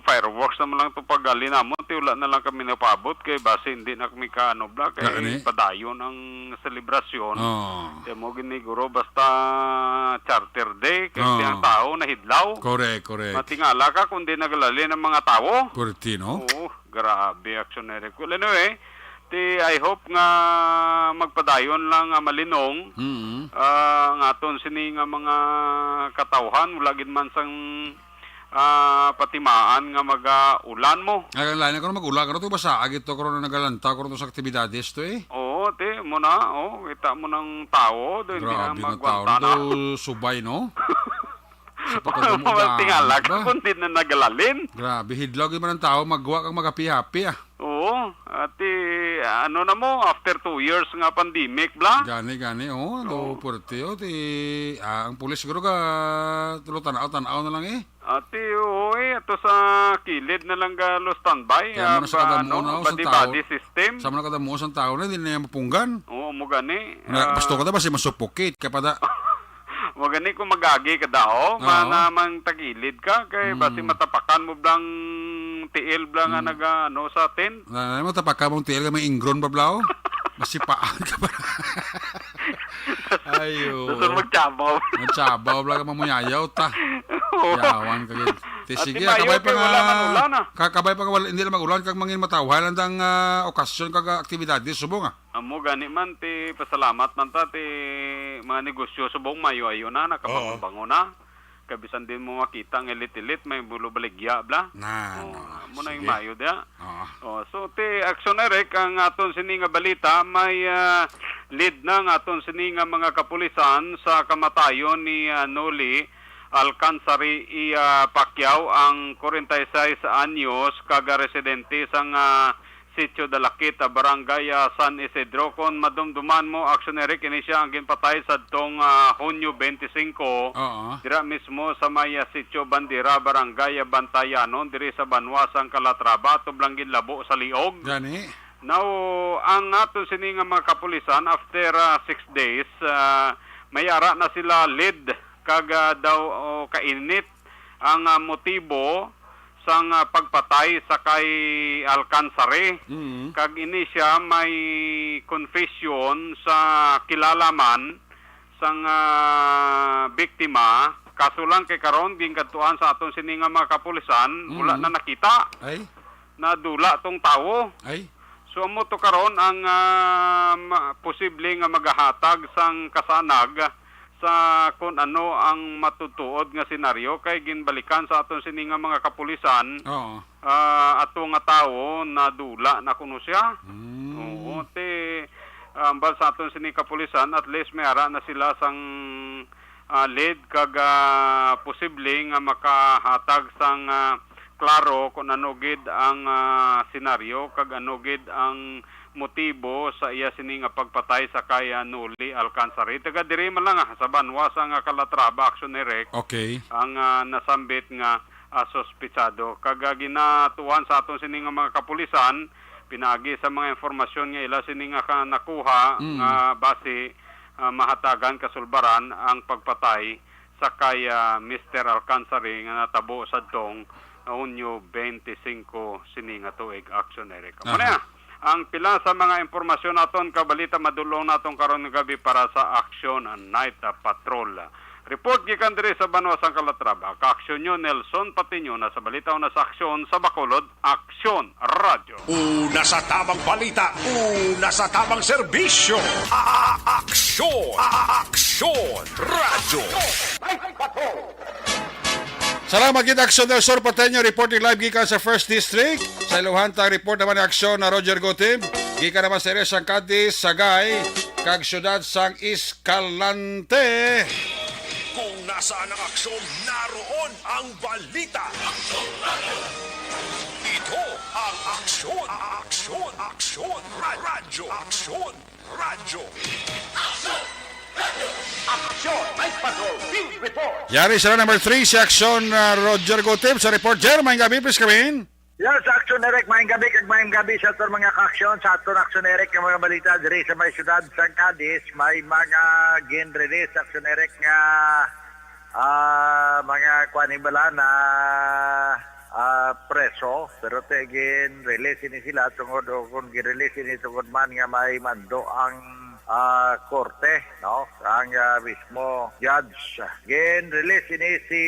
fireworks naman lang to paggali namon. Ti wala na lang kami napaabot kay basi hindi na kami kaano bla, kay Gani. Padayon ang selebrasyon. Oo. Kaya mo gini, guro, basta Charter Day, kay Oo. Ang tao nahidlaw. Correct, correct. Matingala ka kung di nagalalin ang mga tao. Correct, no? Oo, grabe, aksyon na request. Anyway, ti, I hope nga magpadayon lang nga malinong Mm. ah, ang aton sini nga mga katawhan, wala gid man sang, ah, patimaan nga maga-ulan mo. Ay, ang lain ko na mag-ulan, karon to basa, agi to, karon na nagalantaw, karon to sa aktibidades to, eh. Oo, ti, mo na, oh, kita mo ng tao, do, hindi Grabe na nga tao magwanta na. Na to, subay, no? Sa pagkadamo, Tingala ka ba? Kung di na nagalalin. Grabe, hidlaw gid man ang tao, magwa kang magapi-hapi, ah. Oo, ati, ano na mo, after two years nga pandemic, bla? Gani, gani, oh, ano, Oo. Puwerte, oh, ti, ah, ang pulis siguro ka, tulo tanaw, tanaw na lang, eh. Ati, oo, eh, ato sa kilid na lang ka lo standby, Kaya ah, mo na sa ba, kadamo ano, na, oh, sa body-body tao. System. Sa mga kadamo sa tao na, hindi na niya mapunggan. Oo, mo gani. Na, Ah. Pasto ka ta, basi masupukit, kaya pa da. Mo gani kung magagi ka daw, Oo. Manamang tagilid ka, kay Mm. basi matapakan mo blang tiil blang nga Mm. naga, ano, sa tent. Na, na, matapakan mong tiil ka, may ingron pa, bla, oh. Masipaan ka pa. Ayo. Susunod magtsabaw. Magtsabaw, bla, ka mamuyayaw, ta. Oo. Yawan ka, gid. Ti, Ate sige, Mayo, kabay pa kay nga, wala man ulan, ah. Ka-, kabay pa nga wala, hindi lang mag-ulan, kag mangin matawhay lang dang, ah, okasyon, kag, ah, aktibidades, subong, ah. Amo gani man, ti pasalamat man ta, ti mga negosyo subong maayo-ayo na, nakabangon-bangon na. Oo. Kay bisan din mo makita ang ilit-ilit, may bulo baligya, bla. Na, Oh, na, amo na yung sige. Maayo diya. Oo. Oh, so, ti Action Eric, ang aton sini nga balita, may, ah, lead na ang aton sini nga mga kapulisan sa kamatayon ni, ah, Noli Alcansari, i, ah, Pacquiao, ang forty-six anyos, kaga residente sang, ah, Sitio Dalakit, ah, Barangay, ah, San Isidro. Kon madumduman mo, Action Eric, ini siya ang ginpatay sadtong, ah, Hunyo twenty-five, Oo. dira mismo sa may, ah, Sitio Bandera, Barangay, ah, Bantayanon, diri sa banwa sang Calatrava, tublang ginlabo sa liog. Gani. Now, ang aton sini nga mga kapulisan, after, ah, six days, ah, may ara na sila lead kag, ah, daw, oh, kainit ang, ah, motibo sang, ah, pagpatay sa kay Alcansari. Mm. Kag ini siya may confession sa kilala man sang, ah, biktima. Kaso lang kay karon ginkadtuan sa aton sini nga mga kapulisan, wala Mm. na nakita. Ay. Nadula tong tawo. Ay. So, amo to karon ang, ah, ma-, posible nga magahatag sang kasanag sa kun ano ang matutuod nga senaryo kay ginbalikan sa aton sini nga mga kapulisan, Oo. ah, ato nga tawo nadula na kuno siya. Mm. Oo, ti, ah, ambal sa aton sini kapulisan, at least may ara na sila sang, ah, lead kag, ah, posible nga makahatag sang, ah, klaro kung ano gid ang, ah, senaryo kag ano gid ang motibo sa iya sini nga pagpatay sa kay, ah, Noli Alcanzar. Taga diri man lang, ah, sa banwa sa nga Calatrava, Action Direct, Okay. ang, ah, nasambit nga, ah, suspitsado. Kag, ah, ginatuan sa aton sini nga mga kapulisan, pinaagi sa mga impormasyon nga ila sini nga ka-, nakuha Mm. nga basi, ah, mahatagan kasulbaran ang pagpatay sa kay, ah, Mister Alcansari nga natabo sadtong Hunyo twenty-five sini nga tuig, Action Direct. Amo Aha. na ang pila sa mga impormasyon naton kabalita madulong naton karon nga gabi para sa Action Night Patrol. Report gikan diri sa banwa sang Calatrava, ka-aksyon nyo Nelson Patiño, na sa balita una sa aksyon sa Bacolod, Aksyon Radyo. Una sa tamang balita, una sa tamang serbisyo. A-, a-, aksyon, a-, aksyon, radyo. Salamat gid, Aksyon Nelson Patiño, reporting live gikan sa First District. Sa iluhan ta report naman ni Aksyon na Roger Gutib. Gikan naman sa area sang Cadiz, Sagay, kag siyudad sang Escalante. Kung nasaan ang aksyon, naroon ang balita. Ito ang Aksyon, Aksyon, Aksyon, Ra-, Radyo, Aksyon, Radyo. Aksyon, Night Patrol, Field Report. Yari sila number three, si Aksyon, ah, Roger Gutib sa report. Jer, maayong gabi, please come in. Yes, Aksyon Direct, maayong gabi, kag maayong gabi sa aton mga ka-aksyon, sa aton Aksyon Direct nga mga balita diri sa may siyudad sa Cadiz. May mga gin-release, Aksyon Direct, nga, ah, mga kuan, himbalan na, ah, preso, pero te, gin-release ini sila tungod, o kung gin-release ini tungod man nga may mando ang, ah, korte, no? Ang, ah, mismo judge. Gin-release ini si,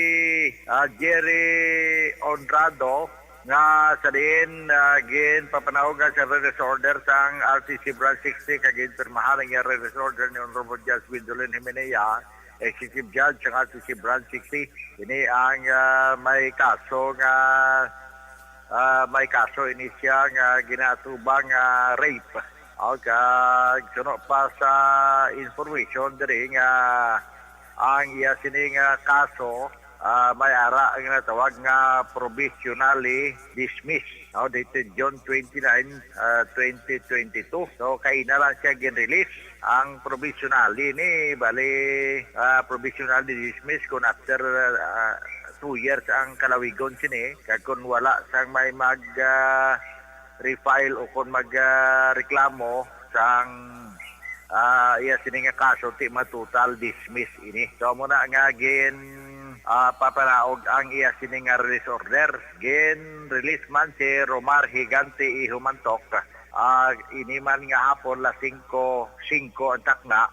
ah, Jerry Honrado, nga sa diin, ah, ginpapanawagan sa release order sang R T C Branch sixty, kag ginpirmahan ang iya release order ni Honorable Judge Gwendolyn Jimenea, Executive Judge sang R T C Branch sixty. Ini ang, ah, may kaso nga, ah, may kaso ini siya nga ginaatubang nga rape. O, kag suno pa sa information diri nga ang iya sini nga kaso, ah, may ara ang natawag nga provisionally dismissed, no, dated June twenty-nine, ah, twenty twenty-two. So, kaina lang siya gin-release. Ang provisionally ni, bali, ah, provisionally dismissed kung after, ah, two years ang kalawigon sini, kag kung wala sang may mag, ah, refile o kung mag, ah, reklamo sang, ah, iya sini nga kaso, ti matotal dismiss ini. So, amo na nga gin, ah, papanaog ang iya sini nga release order. Gin-release man si Romar Gigante Ihumantok. Ah, ini man nga hapon, las singko singko ang takna.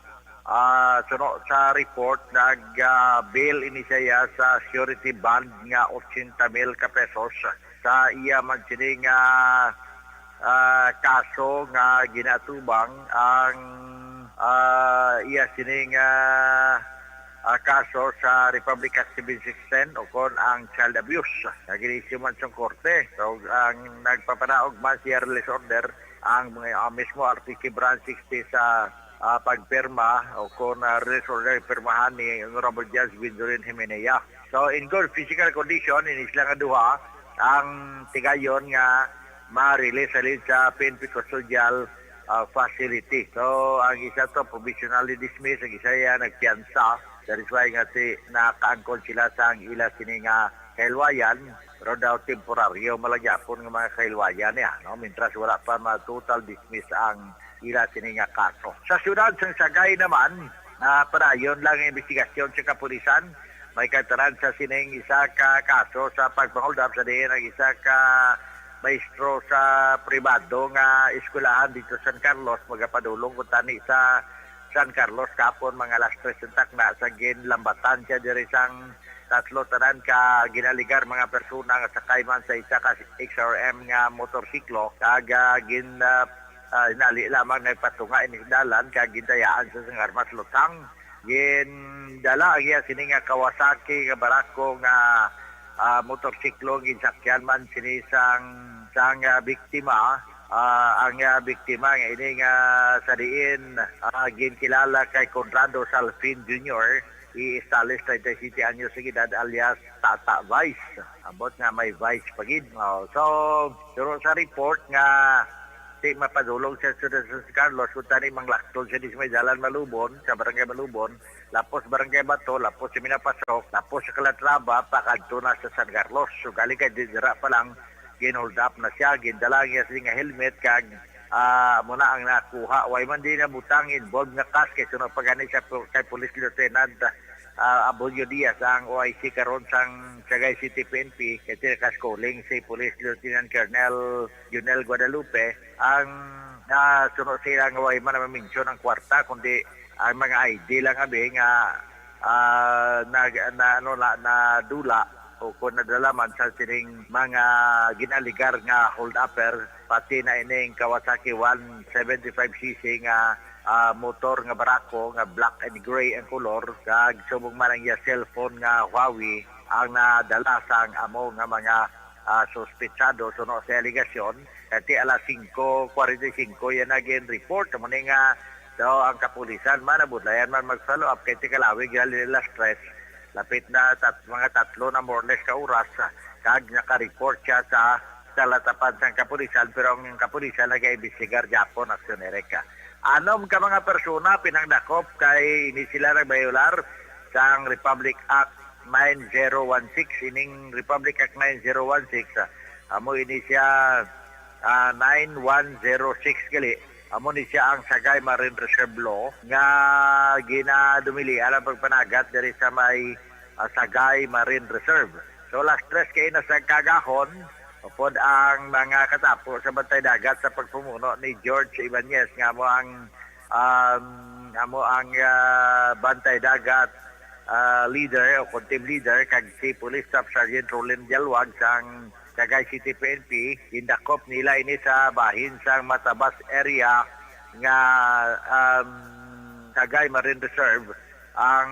Ah, suno sa report, nag, ah, bail ini siya sa surety bond nga ochenta mil ka pesos. Sa iya man sini nga, ah, kaso nga ginaatubang ang, ah, iya sini nga, ah, kaso sa Republic Act seven six ten o kon ang child abuse nga gin-issue man sa korte. So, ang nagpapanaog man siya release order ang mga, ah, mismo R T C Branch sixty sa, ah, pagpirma o kon, ah, release order pirmahan ni Honorable Judge Gwendolyn Jimenea. So, in good physical condition, ini sila nga duha ang tigayon nga ma-release halin sa P N P custodial, ah, facility. So, ang isa to provisionally dismissed, ang isa ya nagpiyansa. That is why nga si, nakaangkon sila sa ang ila sini nga kahilwayan. Pero daw temporaryo man lang gyapon nga mga kahilwayan niya, no? Mintras wala pa ma-total dismiss ang ila sini nga kaso. Sa siyudad sang Sagay naman, ah, padayon lang ang imbestigasyon sa kapulisan. May kataran sa sining isa ka kaso sa pagpanghold up sa diin ang isa ka maestro sa pribado nga eskwelahan dito sa San Carlos, magapadulong kuntani sa San Carlos kapon mga alas tres ng takna sa ginlambatan siya diri sang tatlo tanan ka ginaligar mga persona nga sakay man sa isa ka X R M nga motorsiklo kag, ah, gin, ah, ah, hinali lamang nagpatunga ini sa dalan kag gintayaan sa sang armas lutang. Gindala ang iya sini nga Kawasaki nga barako nga, ah, motorsiklo, ginsakyan man sini sang, sang, ah, biktima. Ah, ang, ah, biktima nga ini nga sa diin, ah, ginkilala kay Conrado Salfin Junior, i Estales, treinta y siete anyos ang edad, alias Tata Vice. Ambot nga may vice pa gid. Oh, so, turo sa report nga di mapadulong sa siyudad sa San Carlos, kung tani manglaktod siya di sa may dalan Malubon, sa barangay Malubon, lapos barangay Bato, lapos sa Minapasok, lapos sa Calatrava, pakadto na sa San Carlos. So, gali kay di dira pa lang, gin-hold up na siya, gindala niya sini nga helmet, kag, ah, muna ang nakuha. Way man di nabutang involved nga cash, kay suno pa gani sa pu-, kay Police Lieutenant, ah, Abulio Diaz, ang O I C karon sang Sagay City P N P, kay sila kas calling si Police Lieutenant Colonel Junel Guadalupe, ang, ah, suno sila nga way man na ma-mention ang kwarta, kundi ang mga I D lang abi nga, ah, na, na, ano, na, nadula o kung nadala man sa sining mga ginaligar nga hold-upper, pati na ining Kawasaki one seventy-five C C nga, ah, motor nga barako nga black and gray ang kolor, kag subong man ang iya cellphone nga Huawei ang nadala sang amo nga mga, ah, suspetsado suno sa alegasyon. Kay ti alas singko kwarenta y singko yan na gin-report. Amo ni nga daw ang kapulisan man, nabudlayan man mag-follow up kay ti kalawig gali alas tres. Lapit na tat-, mga tatlo na more or less ka oras, ah, kag naka-report siya sa talatapan sang kapulisan, pero ang kapulisan nagaimbestigar gyapon, Aksyon Eric, ah. Anom ka mga persona pinangdakop kay ini sila nagbayolar sang Republic Act nine zero one six. Ining Republic Act nine zero one six, ah, amo ini siya, ah, nine one zero six gali. Amo ni siya ang Sagay Marine Reserve Law nga ginadumilian ang pagpanagat diri sa may, ah, Sagay Marine Reserve. So, alas tres kay na sa kagahon, upod ang mga katapo sa Bantay Dagat sa pagpamuno ni George Ibanez nga amo ang, um, amo ang, ah, Bantay Dagat, ah, leader o kon team leader, kag si Police Staff Sergeant Roland Dialwag sang Sagay City P N P, gindakop nila ini sa bahin sang Matabas area nga, um, Sagay Marine Reserve. Ang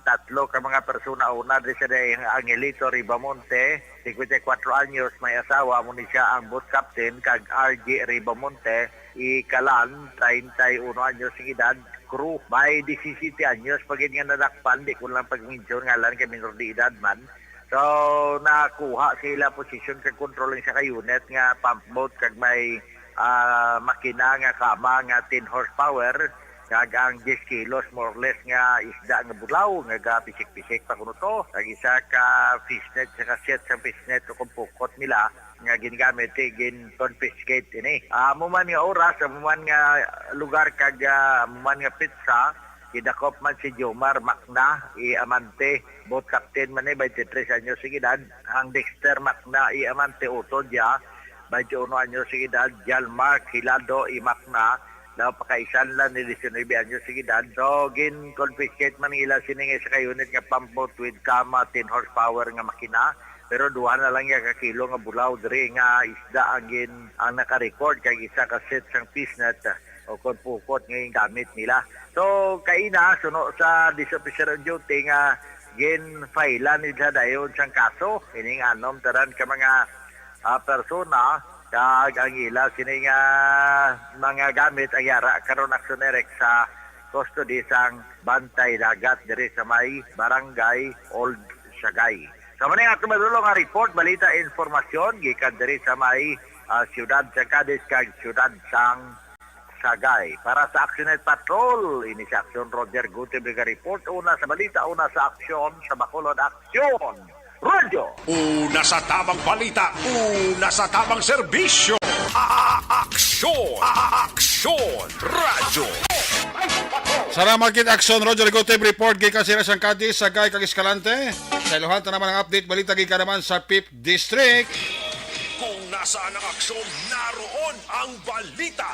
tatlo ka mga persona, una diri sa day, Angelito Ribamonte, singkwenta y kuwatro anyos, may asawa, amo ni siya ang boat captain, kag R J Ribamonte, ikalan, treinta y uno anyos ang edad, crew. May disisiyete anyos pa gid nga nadakpan, di ko lang pag-mention ngalan kay minor de edad man. So, nakuha sa ila posisyon kag control ang isa ka unit nga pump boat kag may, ah, makina nga kama nga ten horsepower, kag ang diyes kilos more or less nga isda nga bulaw nga gapisik-pisik pa kuno to, kag isa ka fishnet, isa ka set sang fishnet o kung pukot nila nga ginagamit, eh, gin-confiscate ini. Ah, amo man nga oras, amo man nga lugar kag, ah, amo man nga petsa, gidakop man si Jomar Macna, i Amante, boat captain man ni, twenty-three anyos ang edad. Ang Dexter Macna, i Amante, utod ya, twenty-one anyos ang edad. John Mark Hilado, i Macna, daw pakaisan lang ni, diecinuebe anyos ang edad. So, gin-confiscate man nila sini nga isa ka unit nga pump boat with kama, ten horsepower nga makina. Pero duha na lang ya ka kilo nga bulaw diri nga isda ang gin-, ang naka-record, kag isa ka set sang fishnet o kon pukot nga gingamit nila. So, kaina, suno sa this officer on duty nga gin-file-an nila dayon sang kaso, ining anom tanan ka mga, ah, persona, kag ang ila sini nga mga gamit ang yara karon, Aksyon Eric, sa custody sang Bantay Dagat diri sa may Barangay Old Sagay. Sa maning ato madulong nga report, balita, informasyon gikan diri sa may, ah, siyudad sa Cadiz kag siyudad sang Sagay. Para sa Aksyon Night Patrol, ini si Aksyon Roger Gutierrez nga report. Una sa balita, una sa aksyon, sa Bacolod Aksyon. Radyo. Una sa tamang balita, una sa tamang serbisyo. A-, Aksyon, A-, Aksyon Radyo. Salamat kit Aksyon Radyo. Ligote report gikan sa Sangkati, Sagay kag Escalante. Sa ilohan ta naman ang update balita gikan naman sa P I P District. Kung nasaan ang aksyon, naroon ang balita.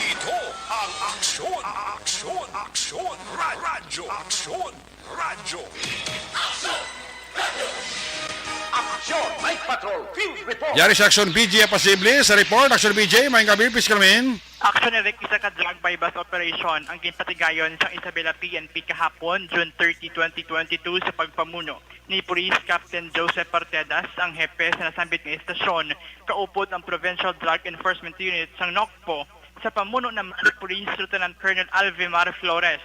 Ito ang Aksyon, A-, Aksyon, Aksyon Ra-, Radyo. Aksyon Radyo. Aksyon Night Patrol Field Report. Yari sa Aksyon B J Apasible sa report. Aksyon B J, maayong gabi, Fiscal Man. Aksyon Eric, isa ka drug buy-bust operation ang ginpatigayon sang Isabela P N P kahapon, June thirty, twenty twenty-two, sa pagpamuno ni Police Captain Joseph Partedas, ang hepe sa nasambit nga estasyon, kaupod ang Provincial Drug Enforcement Unit sang NOCPO, sa pamuno naman ni Police Lieutenant Colonel Alvimar Flores.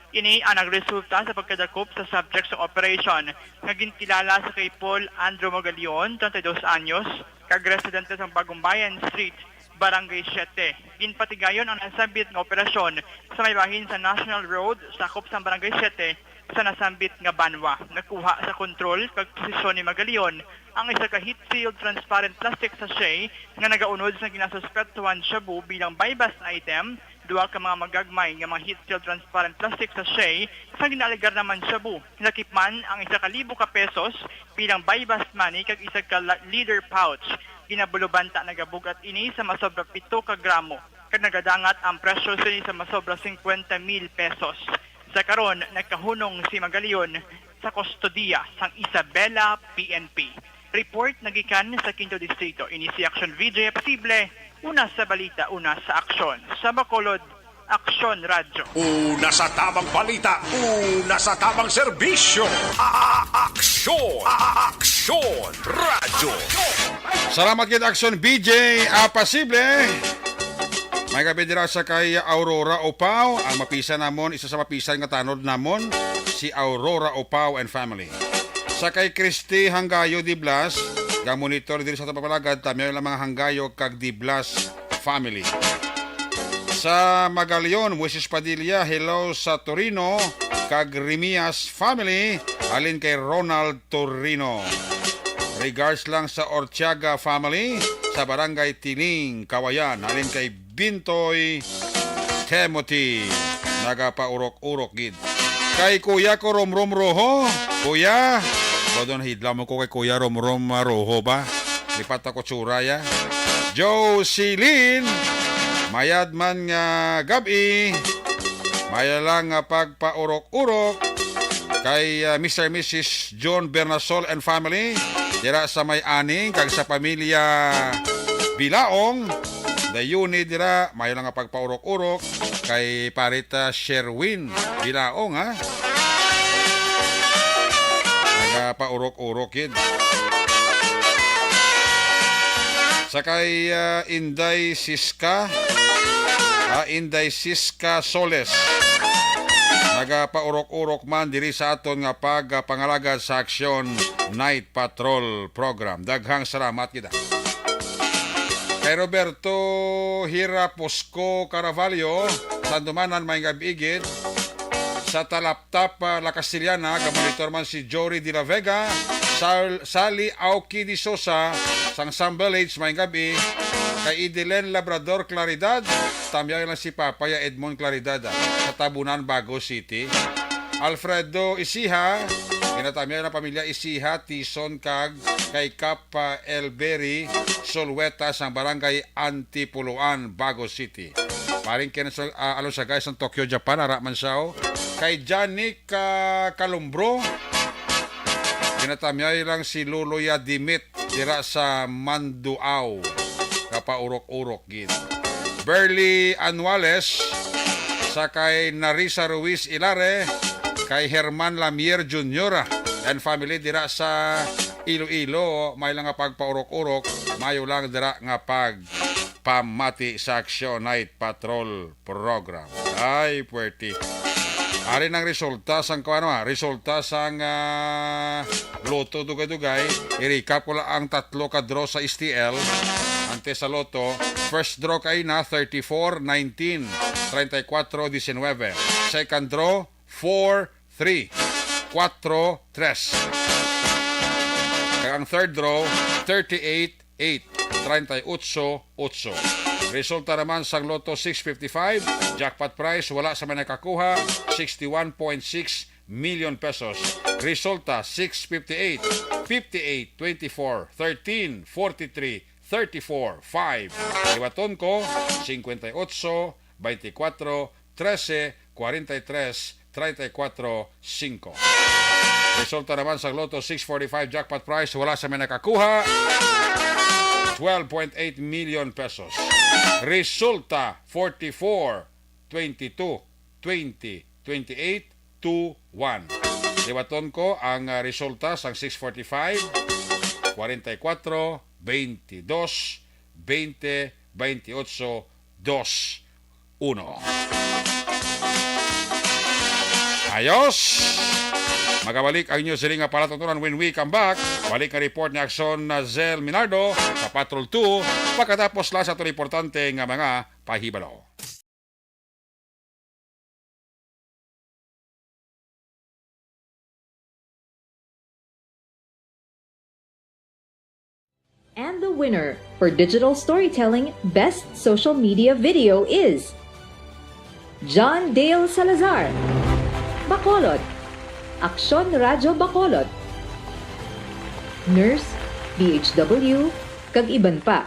Ini ang nagresulta sa pagkadakop sa subject sa operation nga ginkilala sa kay Paul Andrew Magalion, treinta y dos anyos, kag residente sa Bagong Bayan Street, Barangay Siete. Ginpatigayon ang nasambit nga operasyon sa may bahin sa National Road, sakop sa Barangay Siete, sa nasambit nga banwa. Nakuha sa kontrol kag posesyon ni Magalion ang isa ka heat-sealed transparent plastic sachet nga nagaunod sa ginasuspetsuhan shabu bilang buy-bust item, duha ka mga magagmay nga mga heat-sealed transparent plastic sachet sa ginaalegar naman shabu. Nakip man ang isa ka libo ka pesos bilang buy-bust money kag isa ka la-, leather pouch. Ginabulobanta nagabug-at ini sa masobra pito ka gramo, kag nagadangat ang presyo sini sa masobra singkwenta mil pesos. Sa karon, nagkahunong si Magalion sa kustodiya sang Isabela P N P. Report nagikan sa Quinto Distrito. Ini si Aksyon V J Apasible, una sa balita, una sa aksyon. Sa Bacolod, Aksyon Radyo. Una sa tamang balita, una sa tamang serbisyo. A-, Aksyon, A-, Aksyon Radyo. Salamat gid, Aksyon B J Apasible. May gabi dira sa kay Aurora Opao. Ang mapisan namon, isa sa mapisan nga tanod namon, si Aurora Opao and family. Sa kay Christy Hanggayo Diblas, ga-monitor diri sa atong pamalagan, tamyaw lang mga Hanggayo kag Diblas family. Sa Magalion, Moises Padilla, hello sa Torino, kag Rimias family, halin kay Ronald Torino. Regards lang sa Ortiaga family, sa Barangay Tiling, Kawayan, halin kay Bintoy Timothy. Nagapaurok-urok gid. Kay Kuya ko Romrom Roho, Kuya. Todo nahidlaw mo ko kay Kuya Romrom, ah, Roho ba? Lipat ako tsura, ya. Jocelyn, mayad man nga gab-i. Maya lang nga pagpaurok-urok kay, ah, Mister Missus John Bernasol and family dira sa may aning kag sa pamilya Bilaong. Dayuni dira, mayo lang nga pagpaurok-urok kay Parita Sherwin Bilaong, ha? Nagapaurok-urok gid. Sa kay, ah, Inday Siska, ah, Inday Siska Soles. Nagapaurok-urok man diri sa aton nga pagpangalagad sa Aksyon Night Patrol Program. Daghang salamat kita. Kay Roberto Hira Posco Caravalho, Sandumanan, may gab-i gid. Sa Talaptap, ah, La Castellana, gamonitor man si Jory de la Vega, Sal-, Sally Aoki de Sosa, sang Sambal Age, may gab-i. Kay Idelen Labrador Claridad, tamyaw lang si Papa ya Edmond Claridad, ah, sa Tabunan, Bago City. Alfredo Isiha, ginatamyaw ng pamilya Isiha, Tison, kag kay Kap, ah, Elberry Solweta sang Barangay Antipuluan, Bago City. Paring Ken Sol-, ah, Alonsagay sang Tokyo, Japan, ara man siya, oh. Kay Janik, ah, Kalumbro, ginatamyaw lang si Luloy Dimit dira sa Manduao. Kapaurok-urok gid. Berly Anuales, sa kay Narisa Ruiz Ilare, kay Herman Lamier Junior and family dira sa Iloilo, may lang nga pagpaurok-urok, mayo lang dira nga pagpamati sa Aksyon Night Patrol Program. Ay, puwerte. Ari nang resulta sang kuwan, ah, resulta sang, ah, Lotto dugay-dugay. I-recap ko lang ang tatlo ka draw sa S T L. Antes sa Lotto, first draw kay na thirty-four nineteen, treinta y cuatro diecinueve. Second draw, four three. kuwatro tres. Kag ang third draw, thirty-eight eight, treinta y ocho ocho. Resulta naman sang Lotto six fifty-five, jackpot prize, wala sa may nakakuha, sixty-one point six million pesos. Resulta, six fifty-eight, fifty-eight, twenty-four, thirteen, forty-three, thirty-four, five. Liwaton ko, cincuenta y ocho, veinticuatro, trece, cuarenta y tres, treinta y cuatro, cinco. Resulta naman sa Lotto six forty-five jackpot prize, wala sa may nakakuha, twelve point eight million pesos. Resulta, forty-four, twenty-two, twenty, twenty-eight, two, one. Liwaton ko ang, ah, resulta sang six forty-five, forty-four, twenty-two, twenty, twenty-eight, two, one. Ayos! Magabalik ang inyo sini nga palatuntunan when we come back. Balik nga report ni Action na Zel Minardo sa Patrol two, pagkatapos lang sa aton importante nga mga pahibalo. And the winner for digital storytelling best social media video is John Dale Salazar, Bacolod, Aksyon Radyo Bacolod, Nurse, D H W, kag iban pa.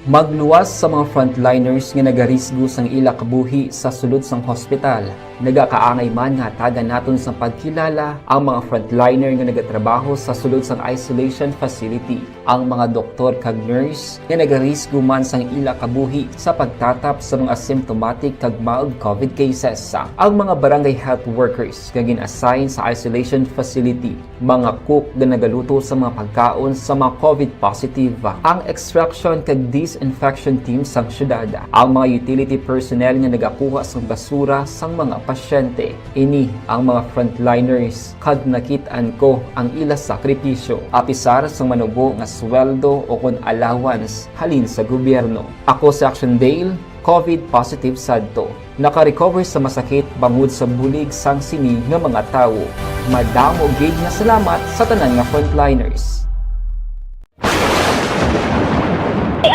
Magluwas sa mga frontliners nga nagarisgo sang ila kabuhi sa sulod sang hospital. Nagakaangay man nga hatagan naton sang pagkilala ang mga frontliner nga nagatrabaho sa sulod sang isolation facility, ang mga doktor kag nurse nga nagarisgo man sang ila kabuhi sa pagtatap sa mga asymptomatic kag mild COVID cases, ang mga barangay health workers nga gin-assign sa isolation facility, mga cook nga nagaluto sa mga pagkaon sa mga COVID positive, ang extraction kag disinfection team sang syudad, ang mga utility personnel nga nagakuha sang basura sang mga pasyente. Ini ang mga frontliners, kag nakit-an ko ang ila sakripisyo. Apisar sang manubo nga sweldo o kon allowance halin sa gobyerno. Ako si Action Dale, COVID positive sadto. Naka-recover sa masakit bangod sa bulig sang sini nga mga tawo. Madamo gid nga salamat sa tanan nga frontliners.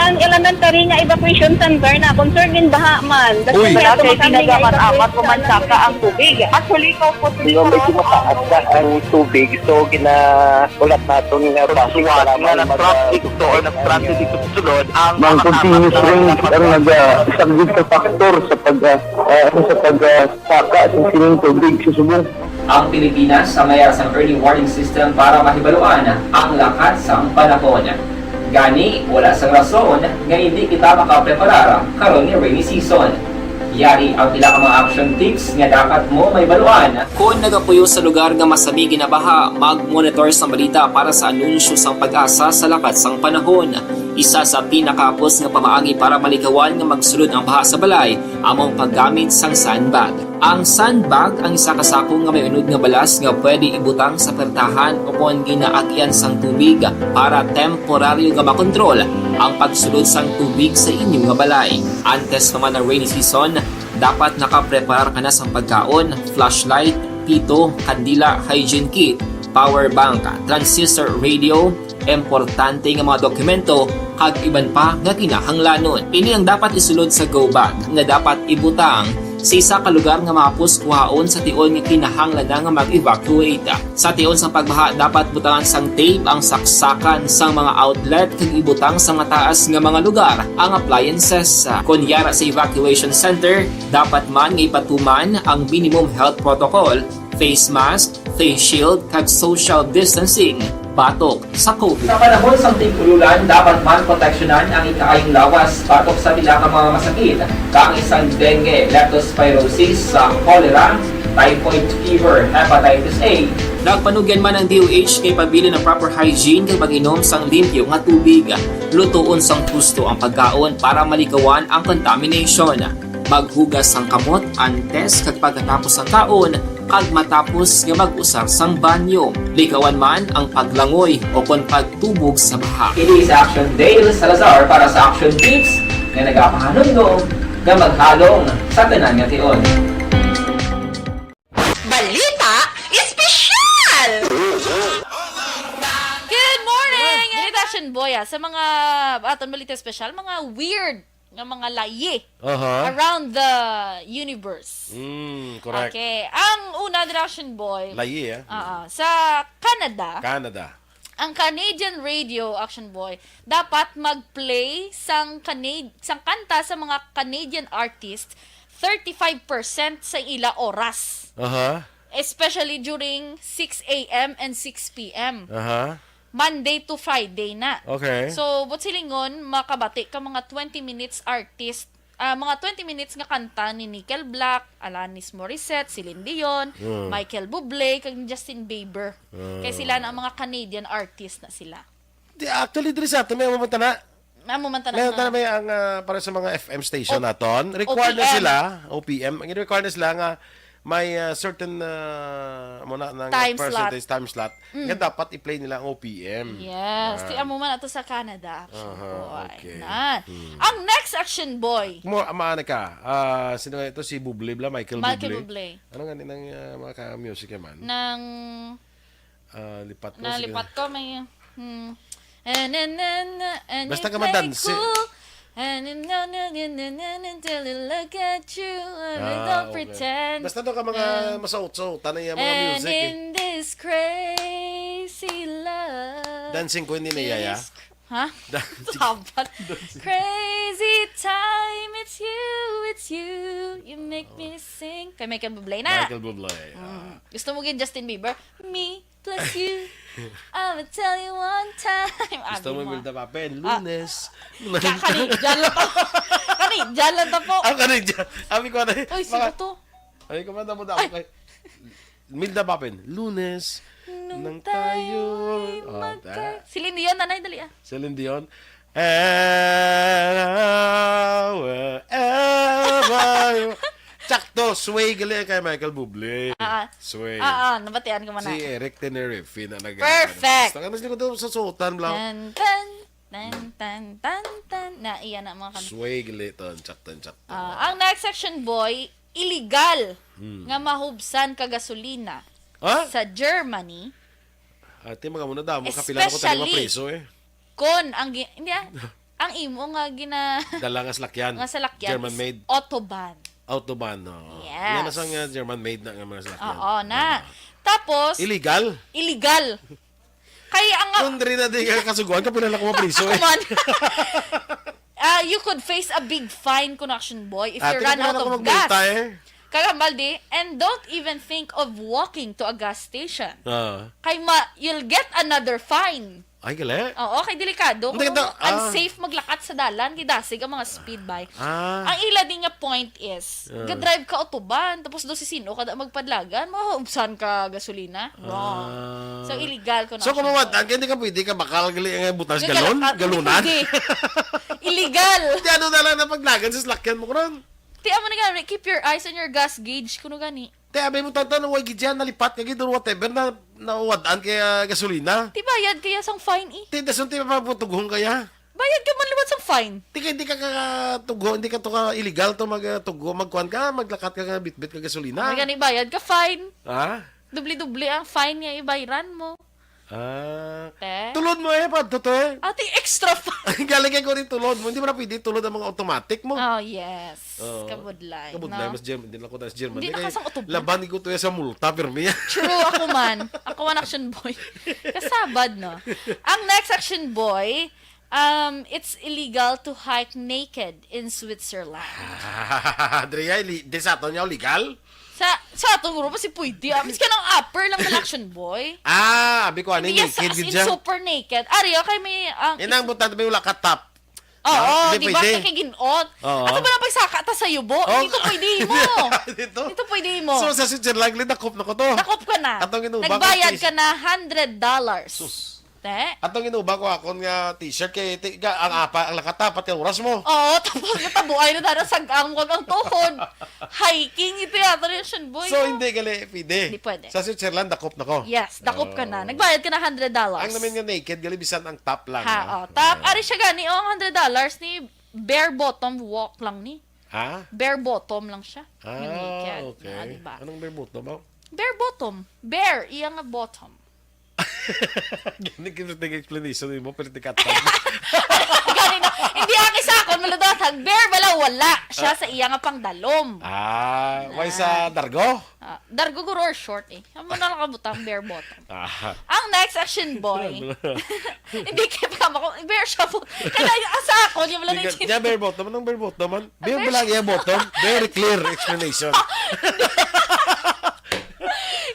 Ang elementary nga evacuation center na concern in baha man. Uy! Wala kay ginagamat-amat ko man saka ang tubig. Actually, ko po. Medyo mataas na ang tubig, so gina Ulat naton nga base nga nag-traffic to or nag-transit dito sa sulod ang mga continuous rain ang nag-, ah, isang big factor sa pag, ah, ah, sa pag, ah, saka sa sining tubig sa subong. Ang Pilipinas ang may sang early warning system para mahibaluan ang lakat sang panahon. Gani, wala sang rason nga indi kita makapreparar karon nga rainy season. Yari ang pila ka mga action tips nga dapat mo mahibaluan. Kon nagapuyo sa lugar nga masami ginabaha, mag-monitor sang balita para sa anunsyo sang PAGASA sa lakat sang panahon. Isa sa pinakahapos nga pamaagi para malikawan nga magsulod ang baha sa balay amo ang paggamit sang sandbag. Ang sandbag ang isa ka sako nga may unod nga balas nga pwede ibutang sa pertahan ukon ginaagyan sang tubig para temporaryo nga makontrol ang pagsulod sang tubig sa inyo nga balay. Antes pa man ang rainy season, dapat nakapreparar ka na sang pagkaon, flashlight, pito, kandila, hygiene kit, power bank, transistor radio, importante nga mga dokumento, kag iban pa nga kinahanglanon. Ini ang dapat isulod sa go bag nga dapat ibutang sa isa ka lugar nga mahapos kuhaon sa tion nga kinahanglan na nga mag-evacuate. Sa tion sang pagbaha, dapat butangan sang tape ang saksakan sang mga outlet kag ibutang sa mataas nga mga lugar ang appliances. Kon yara sa evacuation center, dapat man nga ipatuman ang minimum health protocol, face mask, face shield, kag social distancing batok sa COVID. Sa panahon sang tig-ululan, dapat man proteksyonan ang ikaayong lawas batok sa pila ka mga masakit, kang isang dengue, leptospirosis, sa cholera, typhoid fever, hepatitis A. Nagpanugyan man ang D O H kay pabilin ang proper hygiene kag pag-inom sang limpyo nga tubig. Lutoon sang husto ang pagkaon para malikawan ang contamination. Maghugas sang kamot antes kag pagkatapos sang kaon kag matapos nga mag-usar sang banyo. Likawan man ang paglangoy o kon pagtubog sa baha. Ini si Action Dale Salazar para sa Action Tips nga nagapahanumdom nga maghalong sa tanan nga tion. Balita Boy, ah, sa mga aton balita special, mga weird nga mga layi Aha. around the universe. Mm, correct. Okay. Ang una, Action Boy, Layi, eh. ah, sa Canada, Canada. ang Canadian radio, Action Boy, dapat mag-play sang Canad sang kanta sa mga Canadian artists thirty-five percent sa ila oras, Aha. especially during six a m and six p m. Aha. Monday to Friday na. Okay. So, buot silingon, makabati ka mga twenty minutes artist, ah, mga twenty minutes nga kanta ni Nickelback, Alanis Morissette, Celine Dion, Mm. Michael Bublé, kag Justin Bieber. Mm. Kay sila na ang mga Canadian artist na sila. Di, actually, diri sa aton, may mamantana. Amo man tanan May na. mamantana may ang ah, para sa mga F M station O- naton. Required na O P M. Sila, O P M. Ang required na sila nga may ah, certain ah, mo na, ng Time percentage time slot. Nga dapat i-play nila ang O P M. Yes. Ah. Ti amo man ato sa Canada, Action Aha, Boy. Okay. Na. Ang next, Action Boy. Mo, ama na ka. Ah, sino nga ito? Si Bublé bla, Michael, Michael Bublé. Bublé. Ano nga nilang uh, mga music man? Nang Ah, lipat ko. Na, Sige. Lipat ko, may, hmm. And, and, and, and Basta you ka play madansi. Cool. And, and, and, and, and, and, and, until I look at you, and I Ah, don't okay. pretend. Basta to ka mga And- masautso, tanay yung mga And music eh. In this crazy love. Dancing queen ni Yaya. This cr- Ha? Dancing. Sabat. Crazy time, it's you, it's you. You make me sing. Kay Michael Bublé na. Michael Bublé. Ah. Gusto mo gid Justin Bieber? Me plus you. I'ma tell you one time. Gusto Abi mo mo. Milda Papel? Ah. Lunes. Ka- Kani, dyan lang to. Kani, dyan lang to po. Ang kanay dyan. Abi ko na. Uy, sino to? Ay, kumanda mo daw. Kay Milda Papel. Lunes. Nung Nang tayo tayo. ay Oh, magka- ta- Celine Dion, nanay, dali ah. Celine Dion. And wherever you- Sakto, sway gali kay Michael Bublé. Ah, ah. Sway. Ah, ah, nabatian ko man Si na. Eric Tenerife na nag- Perfect. Basta ka na sila sa suotan lang. Tan, tan, tan, tan, tan, tan. Na, iya na mga kanta. Sway gali to. Sakto, sakto. Ah, ang next, Action Boy, illegal Hmm. nga mahubsan ka gasolina Ha? sa Germany. Ate, mga muna damo. Kapila na ko tayo Especially- mapriso eh. Kon ang gi- hindi ah, ang imo nga gina Dala nga salakyan. nga salakyan German is made. Autobahn. Autobahn, no. Yes. Yan na sa nga German made na nga mga salakyan. Oo na. Tapos, Illegal? Illegal. Kaya ang Kung diri na di ka kasuguan, kapila na ko mapriso eh. Come on. Ah, you could face a big fine, Connection Boy, if Ah, you tingnan run mo out na ako of magmulta gas. eh. Kaya, Baldi, and don't even think of walking to a gas station. Ah. Kay ma, you'll get another fine. Ay, gali. Oo, kay delikado. Hindi, Kung ito, ah. Unsafe maglakad sa dalan, kay dasig ang mga speed bike. Ah. Ang ila din nga point is, Ah. ga-drive ka autobahn, tapos daw si sino ka da magpadlagan, maubsan ka gasolina. Wrong. Ah. So, illegal ko na So, siya. kung mawad-an, hindi ka pwede ka bakal gali nga butas Nga galon? kalakal, Galunan? hindi pwede. Illegal. Di ano na lang na paglagan sa salakyan mo, karon? Ti amo na gani, keep your eyes on your gas gauge, kuno gani. Te, abi mo tanto na way gidyan, nalipat ka gid or whatever na nawad-an kaya gasolina. Ti bayad kaya sang fine eh. Te, dason te mapatughong kaya. Bayad ka man liwat sang fine. Te, kay hindi ka katugho, hindi ka to ka illegal to magtugho, magkuan ka, maglakat ka nga bitbit ka gasolina. May gani bayad ka fine. Ha? Dubli-dubli ang fine nga ibayran mo. Ah. Te? Tulod mo eh, pa, to, to eh. Ati extra fine. Galing kay ko rin tulod mo. Hindi mo na pwede tulod ang mga automatic mo. Oh, yes. Oo. Kabudlay. Kabudlay, No? mas German din ako tayo sa German. Hindi Kaya na kasang autobahn. Laban ko to sa multa, pirmi. True, ako man. Ako ang action boy. Kasabad, no? Ang next action boy, um, it's illegal to hike naked in Switzerland. Dre, ay, li- di sa ato niya legal? Sa sa atong grupo, si pwede. Ah, miskan ang upper lang na action boy. Ah, abi ko, ano, Yes, naked as gid in siya? Super naked. Ari, okay, may ang Inang butang tabi wala ka top. Oo, Ah, hindi di ba? pwede. Kay ginuot. Oo. Ato ba na pagsaka ta sa yubo? Oh. Dito pwede mo. Dito? Dito pwede mo. So, sa Switzerland, lidakop na ko to. Dakop ka na. Atong inuba ko, Nagbayad please. Ka na hundred dollars. Sus. Te? Atong inuba ko akon nga t-shirt kay ti, ga, ang apa, ang lakatapat yung oras mo. Oo, tapos natabuay na dara sa ang kag ang tuhod. Hiking ito yata rin, Shin Boy. So, No? Hindi gali pwede. Hindi pwede. Sa Switzerland, dakop na ko. Yes, dakop ka na. Oh. Nagbayad ka na hundred dollars. Ang namin nga naked, gali bisan ang top lang. Ha, No? oh. Top, ari siya gani, oh, ang hundred dollars ni bare bottom walk lang ni. Ha? Bare bottom lang siya. Ah, Yung naked. Okay. Ah, diba? Anong bare bottom? Oh? Bare bottom. Bare, iya nga bottom. Gani, gani, explanation mo, pero tikatak. Gani na, hindi aki sa akon, maludot. Ang bear bala, wala. Siya sa iya nga pangdalom. Ah, why sa dargo? Ah, dargo guro or short eh. Amo na lang kabutang bare bottom. Ah. Ang next action boy. Hindi kay pa mo kung bare siya po. Kaya sa ako, yung wala Sige, naintindihan. Yeah, bare bottom. Anong bare bottom man? Bare Bare ba lang iya bottom? Very clear explanation.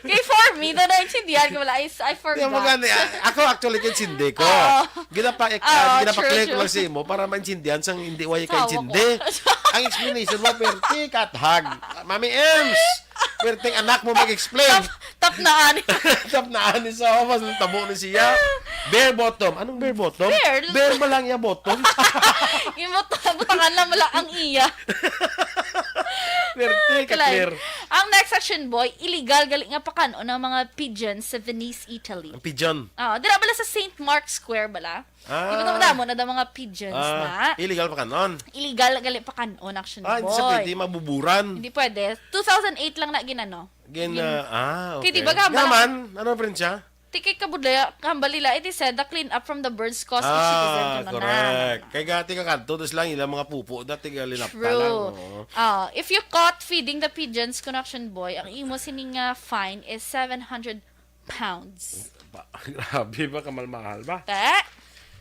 Kay for me, na naintindihan ko wala. I, I Di mo forgot. gani, ah, ako actually kay sindi ko. Oo. Ginapa-, Oo, ginapa-click true, lang true. sa imo para maintindihan sang hindi wala Tawa ka intindi. ko. Ang explanation mo, perti, kathag. Mami Ems, perting anak mo mag-explain. Tap, tap na ani. Tap na ani sa omas, ang tabo ni siya. Bare bottom. Anong bare bottom? Bare. Bare ba lang iya bottom? Yung buta-, butangan lang wala ang iya. Perti, Kalay. ka-clear. Ang next action boy, illegal gali nga pakan-on ang mga pigeons sa Venice, Italy. Ang pigeon. Ah, dira bala sa Saint Mark Square bala. Ah. Di ba madamo na daw mga pigeons Ah, na? illegal pakan-on. Illegal gali pakan-on, action Ah, hindi siya boy. pwede, mabuburan. Hindi pwede. Two thousand eight lang na ginano. Gin-, Gin- ah, ah, Kay di okay. ba, gambala- Naman, ano, friend siya? Tikay ka budlaya, hambal nila, it is said, the clean up from the burns caused by citizen Ah, kuno na, correct. na, na. Kay gati ka kanto, tas lang ilang mga pupo, dati ka linapta True. lang, oo. Ah, if you caught feeding the pigeons, kuno, action boy, ang imo sining nga fine is seven hundred pounds. Ba, grabe ba, kamalmahal ba? Te?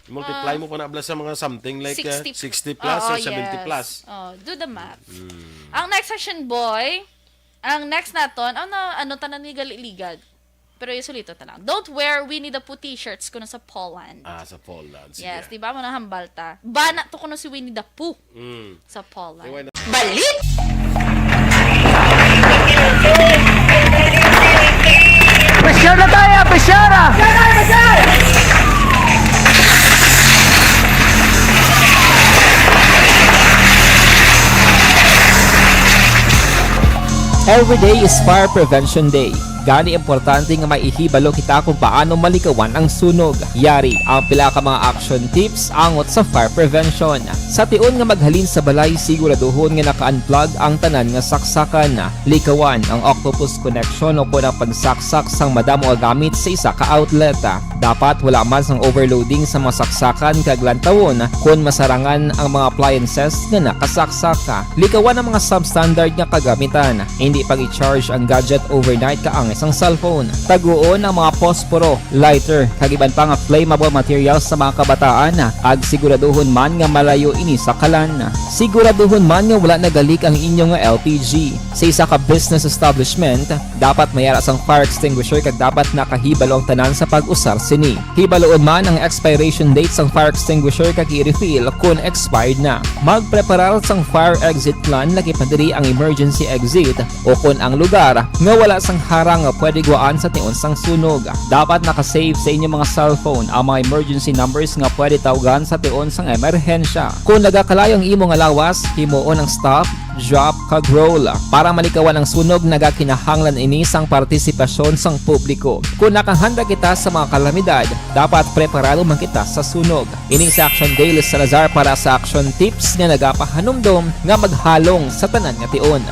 I-multiply Ah. mo pa na bala sa mga something like, uh, Sixty. sixty plus Oo, or seventy yes. plus. Oh, do the math. Mm. Ang next action boy, ang next naton, ano, ano tanan ni gali-ligad? Pero yung sulito ta lang. Don't wear Winnie the Pooh t-shirts kuno sa Poland. Ah, sa Poland. Sige. Yes, di ba? Mo nahambal ta. Bana to kuno si Winnie the Pooh Mm. sa Poland. Eh, why not? Balit! Pressure na tayo! Pressure na! Every day is Fire Prevention Day. Gani, importante nga maihibalo kita kung paano malikawan ang sunog. Yari ang pila ka mga action tips angot sa fire prevention. Sa tion nga maghalin sa balay, siguraduhon nga naka-unplug ang tanan nga saksakan. Likawan ang octopus connection o kon ang pagsaksak sang madamo nga gamit sa isa ka outlet. Dapat wala man sang overloading sa mga saksakan kag lantawon kon masarangan ang mga appliances nga nakasaksak. Likawan ang mga substandard nga kagamitan. Hindi pag-i-charge ang gadget overnight kaangay sang cellphone. Taguon ang mga posporo, lighter, kag iban pa nga flammable materials sa mga kabataan, kag siguraduhon man nga malayo ini sa kalan. Siguraduhon man nga wala nagalik ang inyo nga L P G. Sa isa ka business establishment, dapat may ara sang fire extinguisher kag dapat nakahibalo ang tanan sa pag-usar sini. Hibaloon man ang expiration date sang fire extinguisher kag i-refill kon expired na. Magpreparar sang fire exit plan, lakip na diri ang emergency exit, o kon ang lugar nga wala sang harang nga pwede gwaan sa tion sang sunog. Dapat naka-save sa inyo mga cellphone ang mga emergency numbers nga pwede tawgan sa tion sang emerhensya. Kon nagakalayo ang imo nga lawas, himuon ang stop, drop, kag roll. Para malikawan ang sunog, nagakinahanglan ini sang partisipasyon sang publiko. Kon nakahanda kita sa mga kalamidad, dapat preparado man kita sa sunog. Ini si Action Dale Salazar para sa Action Tips nga nagapahanumdom nga maghalong sa tanan nga tion.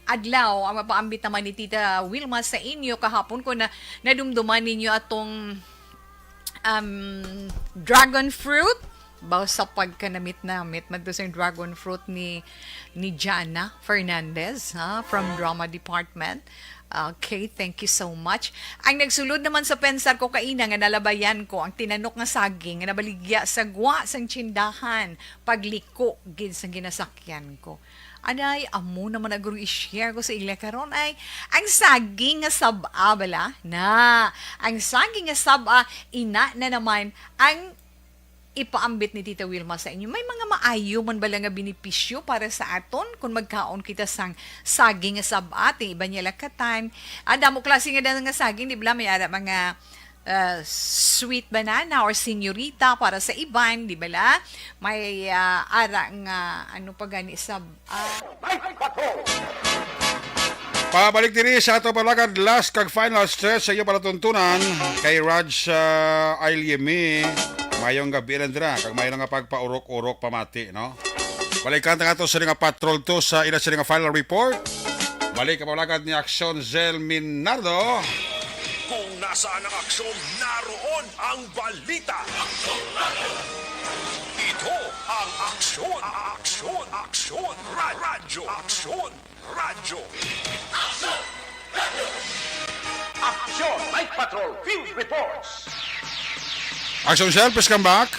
Adlaw, ang mapaambit naman ni Tita Wilma sa inyo kahapon, kung na, nadumduman ninyo atong, um, dragon fruit. Baw sa pagkanamit-namit man to sa dragon fruit ni, ni Jana Fernandez, ha, from Drama Department. Okay, thank you so much. Ang nagsulod naman sa pensar ko kaina nga nalabayan ko ang tinanok nga saging nga nabaligya sa gwa sang tsindahan, pagliko gid sang ginasakyan ko. Anay, amo naman na guro i-share ko sa ila karon ay ang saging nga sab-a bala. Na, ang saging nga sab-a, ina na naman ang ipaambit ni Tita Wilma sa inyo. May mga maayo man bala nga benepisyo para sa aton kung magkaon kita sang saging nga sab-a, ting iban niya lakatan. Ang damo klase nga daan nga saging, di bala? May ara mga, ah, sweet banana or senyorita para sa iban, di bala? May, ah, ara nga, ano pa gani, sab-a. Pabalik diri sa ato palakad, last kag final stretch sa iyo palatuntunan kay Raj, ah, Ailiemi. Mayong gabi lang dira, kag mayong nga pagpaurok-urok pamati, no? Balikan ta nga to sa nga patrol to sa ila sa nga final report. Balik ang palagad ni Aksyon Zel Minardo. Kung nasaan ang aksyon, naroon ang balita. Ito ang Aksyon, Aksyon, Aksyon, Ra- Radyo, Aksyon, Radyo. Action Night Patrol Field Reports. Aksyon Zel, please come back.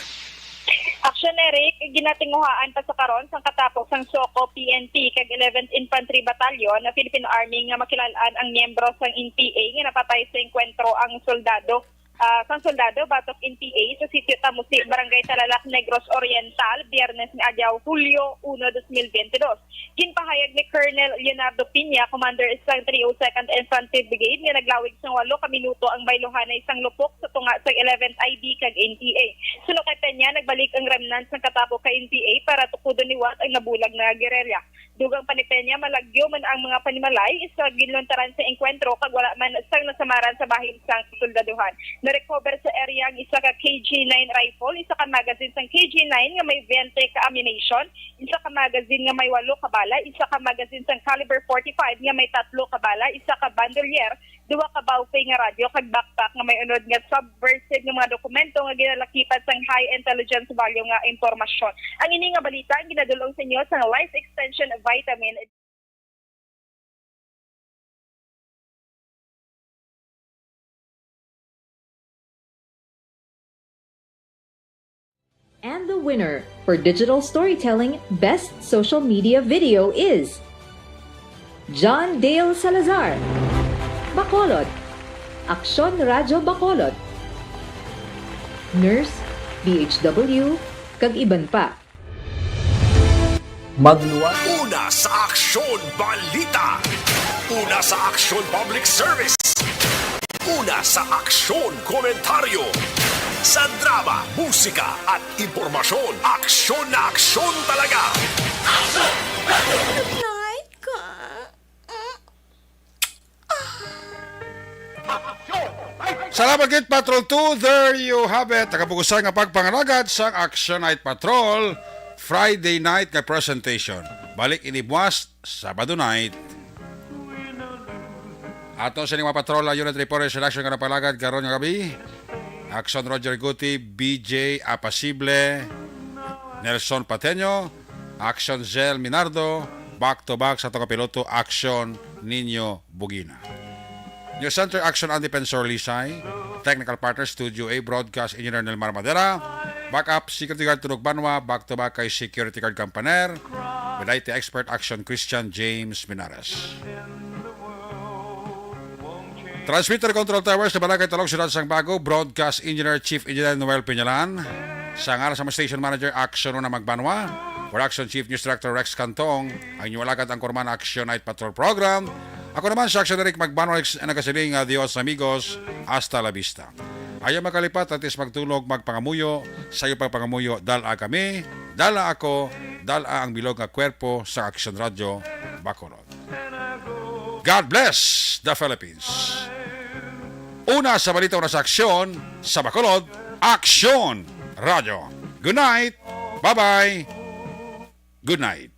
Action Eric, ginatinguhaan pa sa karon sang katapok sang SOCO P N P kag eleventh Infantry Battalion na Philippine Army nga makilal-an ang miyembro sang N P A nga napatay sa engkwentro ang soldado, ah, sang soldado batok N P A sa sitio Tamusi, Barangay Talalak, Negros Oriental, Biyernes nga adlaw, Hulyo uno, dos mil bente dos. Ginpahayag ni Colonel Leonardo Piña, commander sang three oh second Infantry Brigade, nga naglawig sang walo ka minuto ang bayluhanay sang lupok sa tunga sang eleventh I B kag N P A. Suno kay Peña, nagbalik ang remnants sang katapok ka N P A para tukudon liwat ang nabulag nga guerrilla. Dugang pa ni Peña, malagyo man ang mga panimalay sa ginluntaran sa engkwentro kag wala man sang nasamaran sa bahin sang soldaduhan. Na-recover sa area ang isa ka K G nine rifle, isa ka magazine sang K G nine nga may twenty ka ammunition, isa ka magazine nga may walo ka bala, isa ka magazine sang caliber forty-five nga may tatlo ka bala, isa ka bandolier, duha ka Baufei nga radyo, kag backpack nga may unod nga subversive nga mga dokumento nga ginalakipan sang high intelligence value nga impormasyon. Ang ini nga balita ang ginadul-ong sa inyo sang Life Extension Vitamin. And the winner for digital storytelling best social media video is John Dale Salazar, Bacolod, Aksyon Radyo Bacolod, Nurse, D H W, kag iban pa. Magluwas. Una sa Aksyon Balita. Una sa Aksyon Public Service. Una sa Aksyon Komentaryo. Sa drama, musika, at impormasyon, aksyon na aksyon talaga. Night ka. Salamat gid, Patrol two. There you have it. Nakabugusan nga pagpangalagad sang Action Night Patrol. Friday night nga presentation. Balik ini buwas, Sabado night. Ato sa ining mga patrol, unit report, selection nga napalagad karon nga gabi. Action Roger Guti, B J Apasible, Nelson Pateño, Action Zel Minardo, back to back sa ato ka piloto, Action Nino Bugina. News Center, Action Andy Pensor Lisay, Technical Partner, Studio A, Broadcast Engineer Nelmar Madera, Backup, Security Guard Tunog Banwa, back to back kay Security Guard Campaner, with I T Expert, Action Christian James Minares. Transmitter Control Towers, sa Barangay Talog, Siyudad sang Bago, Broadcast Engineer, Chief Engineer Noel Peñalan. Sa ngalan sa mga Station Manager, Action Una Magbanwa, Production Chief News Director Rex Cantong, ang inyong alagad ang kurman Action Night Patrol Program. Ako naman si Action Eric Magbanwa, nagasiling, Adios amigos, hasta la vista. Ayaw makalipat, atis magtulog, magpangamuyo, sa iyo pagpangamuyo, dala kami, dala ako, dala ang bilog nga kwerpo sa Action Radio, Bacolod. God bless the Philippines. Una sa balita, una sa aksyon, sa Bacolod, Aksyon Radyo. Good night. Bye-bye. Good night.